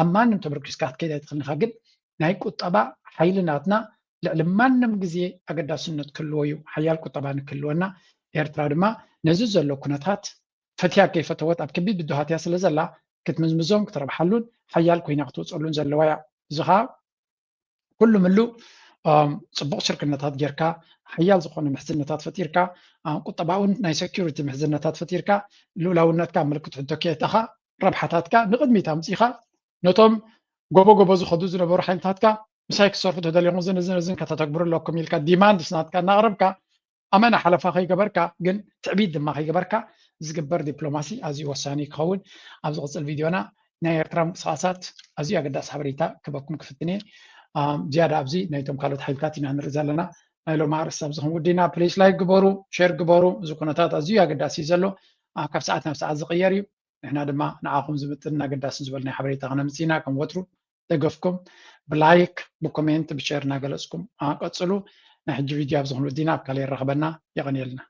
ኣብ ማንም ተመርኪስካ ክትከይድ ኣይትኽእልንኻ፣ ግን ናይ ቁጠባ ሓይሊ ናትና ልዕሊ ማንም ግዜ ኣገዳስነት ክህልዎ እዩ። ሓያል ቁጠባ ንክህልወና ኤርትራ ድማ ነዚ ዘሎ ኩነታት ፈትያ ከይፈተወት ኣብ ከቢድ ብድሃት እያ ስለ ዘላ ክትምዝምዞን ክትረብሓሉን ሓያል ኮይና ክትወፀሉን ዘለዋ እያ። እዚ ከዓ ኩሉ ምሉ ፅቡቕ ሽርክነታት ጌርካ ሓያል ዝኾነ ምሕዝነታት ፈጢርካ ቁጠባውን ናይ ሴኩሪቲ ምሕዝነታት ፈጢርካ ልኡላውነትካ ምልክት ሕቶ ከየእተኻ ረብሓታትካ ንቕድሚት ኣምፂኻ ነቶም ጎቦ ጎቦ ዝኸዱ ዝነበሩ ሓይልታትካ ምሳይ ክሰርሑ ተደልዮም እዝን እዝን እዝን ከተተግብሩ ኣለኩም ኢልካ ዲማንድስ ናትካ እናቕረብካ ኣመና ሓለፋ ከይገበርካ ግን ትዕቢት ድማ ከይገበርካ ዝግበር ዲፕሎማሲ ኣዝዩ ወሳኒ ክኸውን ኣብ ዝቕፅል ቪድዮና ናይ ኤርትራ ምንቅስቃሳት ኣዝዩ ኣገዳሲ ሓበሬታ ክበኩም ክፍትን እየ። ዝያዳ ኣብዚ ናይቶም ካልኦት ሓይልታት ኢና ንርኢ ዘለና። ናይ ሎም ኣርእስቲ ኣብዚ ክንውዲና ፕሊስ ላይክ ግበሩ፣ ሼር ግበሩ። እዚ ኩነታት ኣዝዩ ኣገዳሲ እዩ ዘሎ። ካብ ሰዓት ናብ ሰዓት ዝቕየር እዩ። ንሕና ድማ ንዓኹም ዝምጥን ኣገዳሲ ዝበል ናይ ሓበሬታ ክነምፅእ ኢና። ከም ወትሩ ደገፍኩም ብላይክ ብኮሜንት ብሼር እናገለፅኩም ቀፅሉ። ናይ ሕጂ ቪድዮ ኣብዚ ክንውዲና ኣብ ካልእ ይራኸበና። የቐንየልና።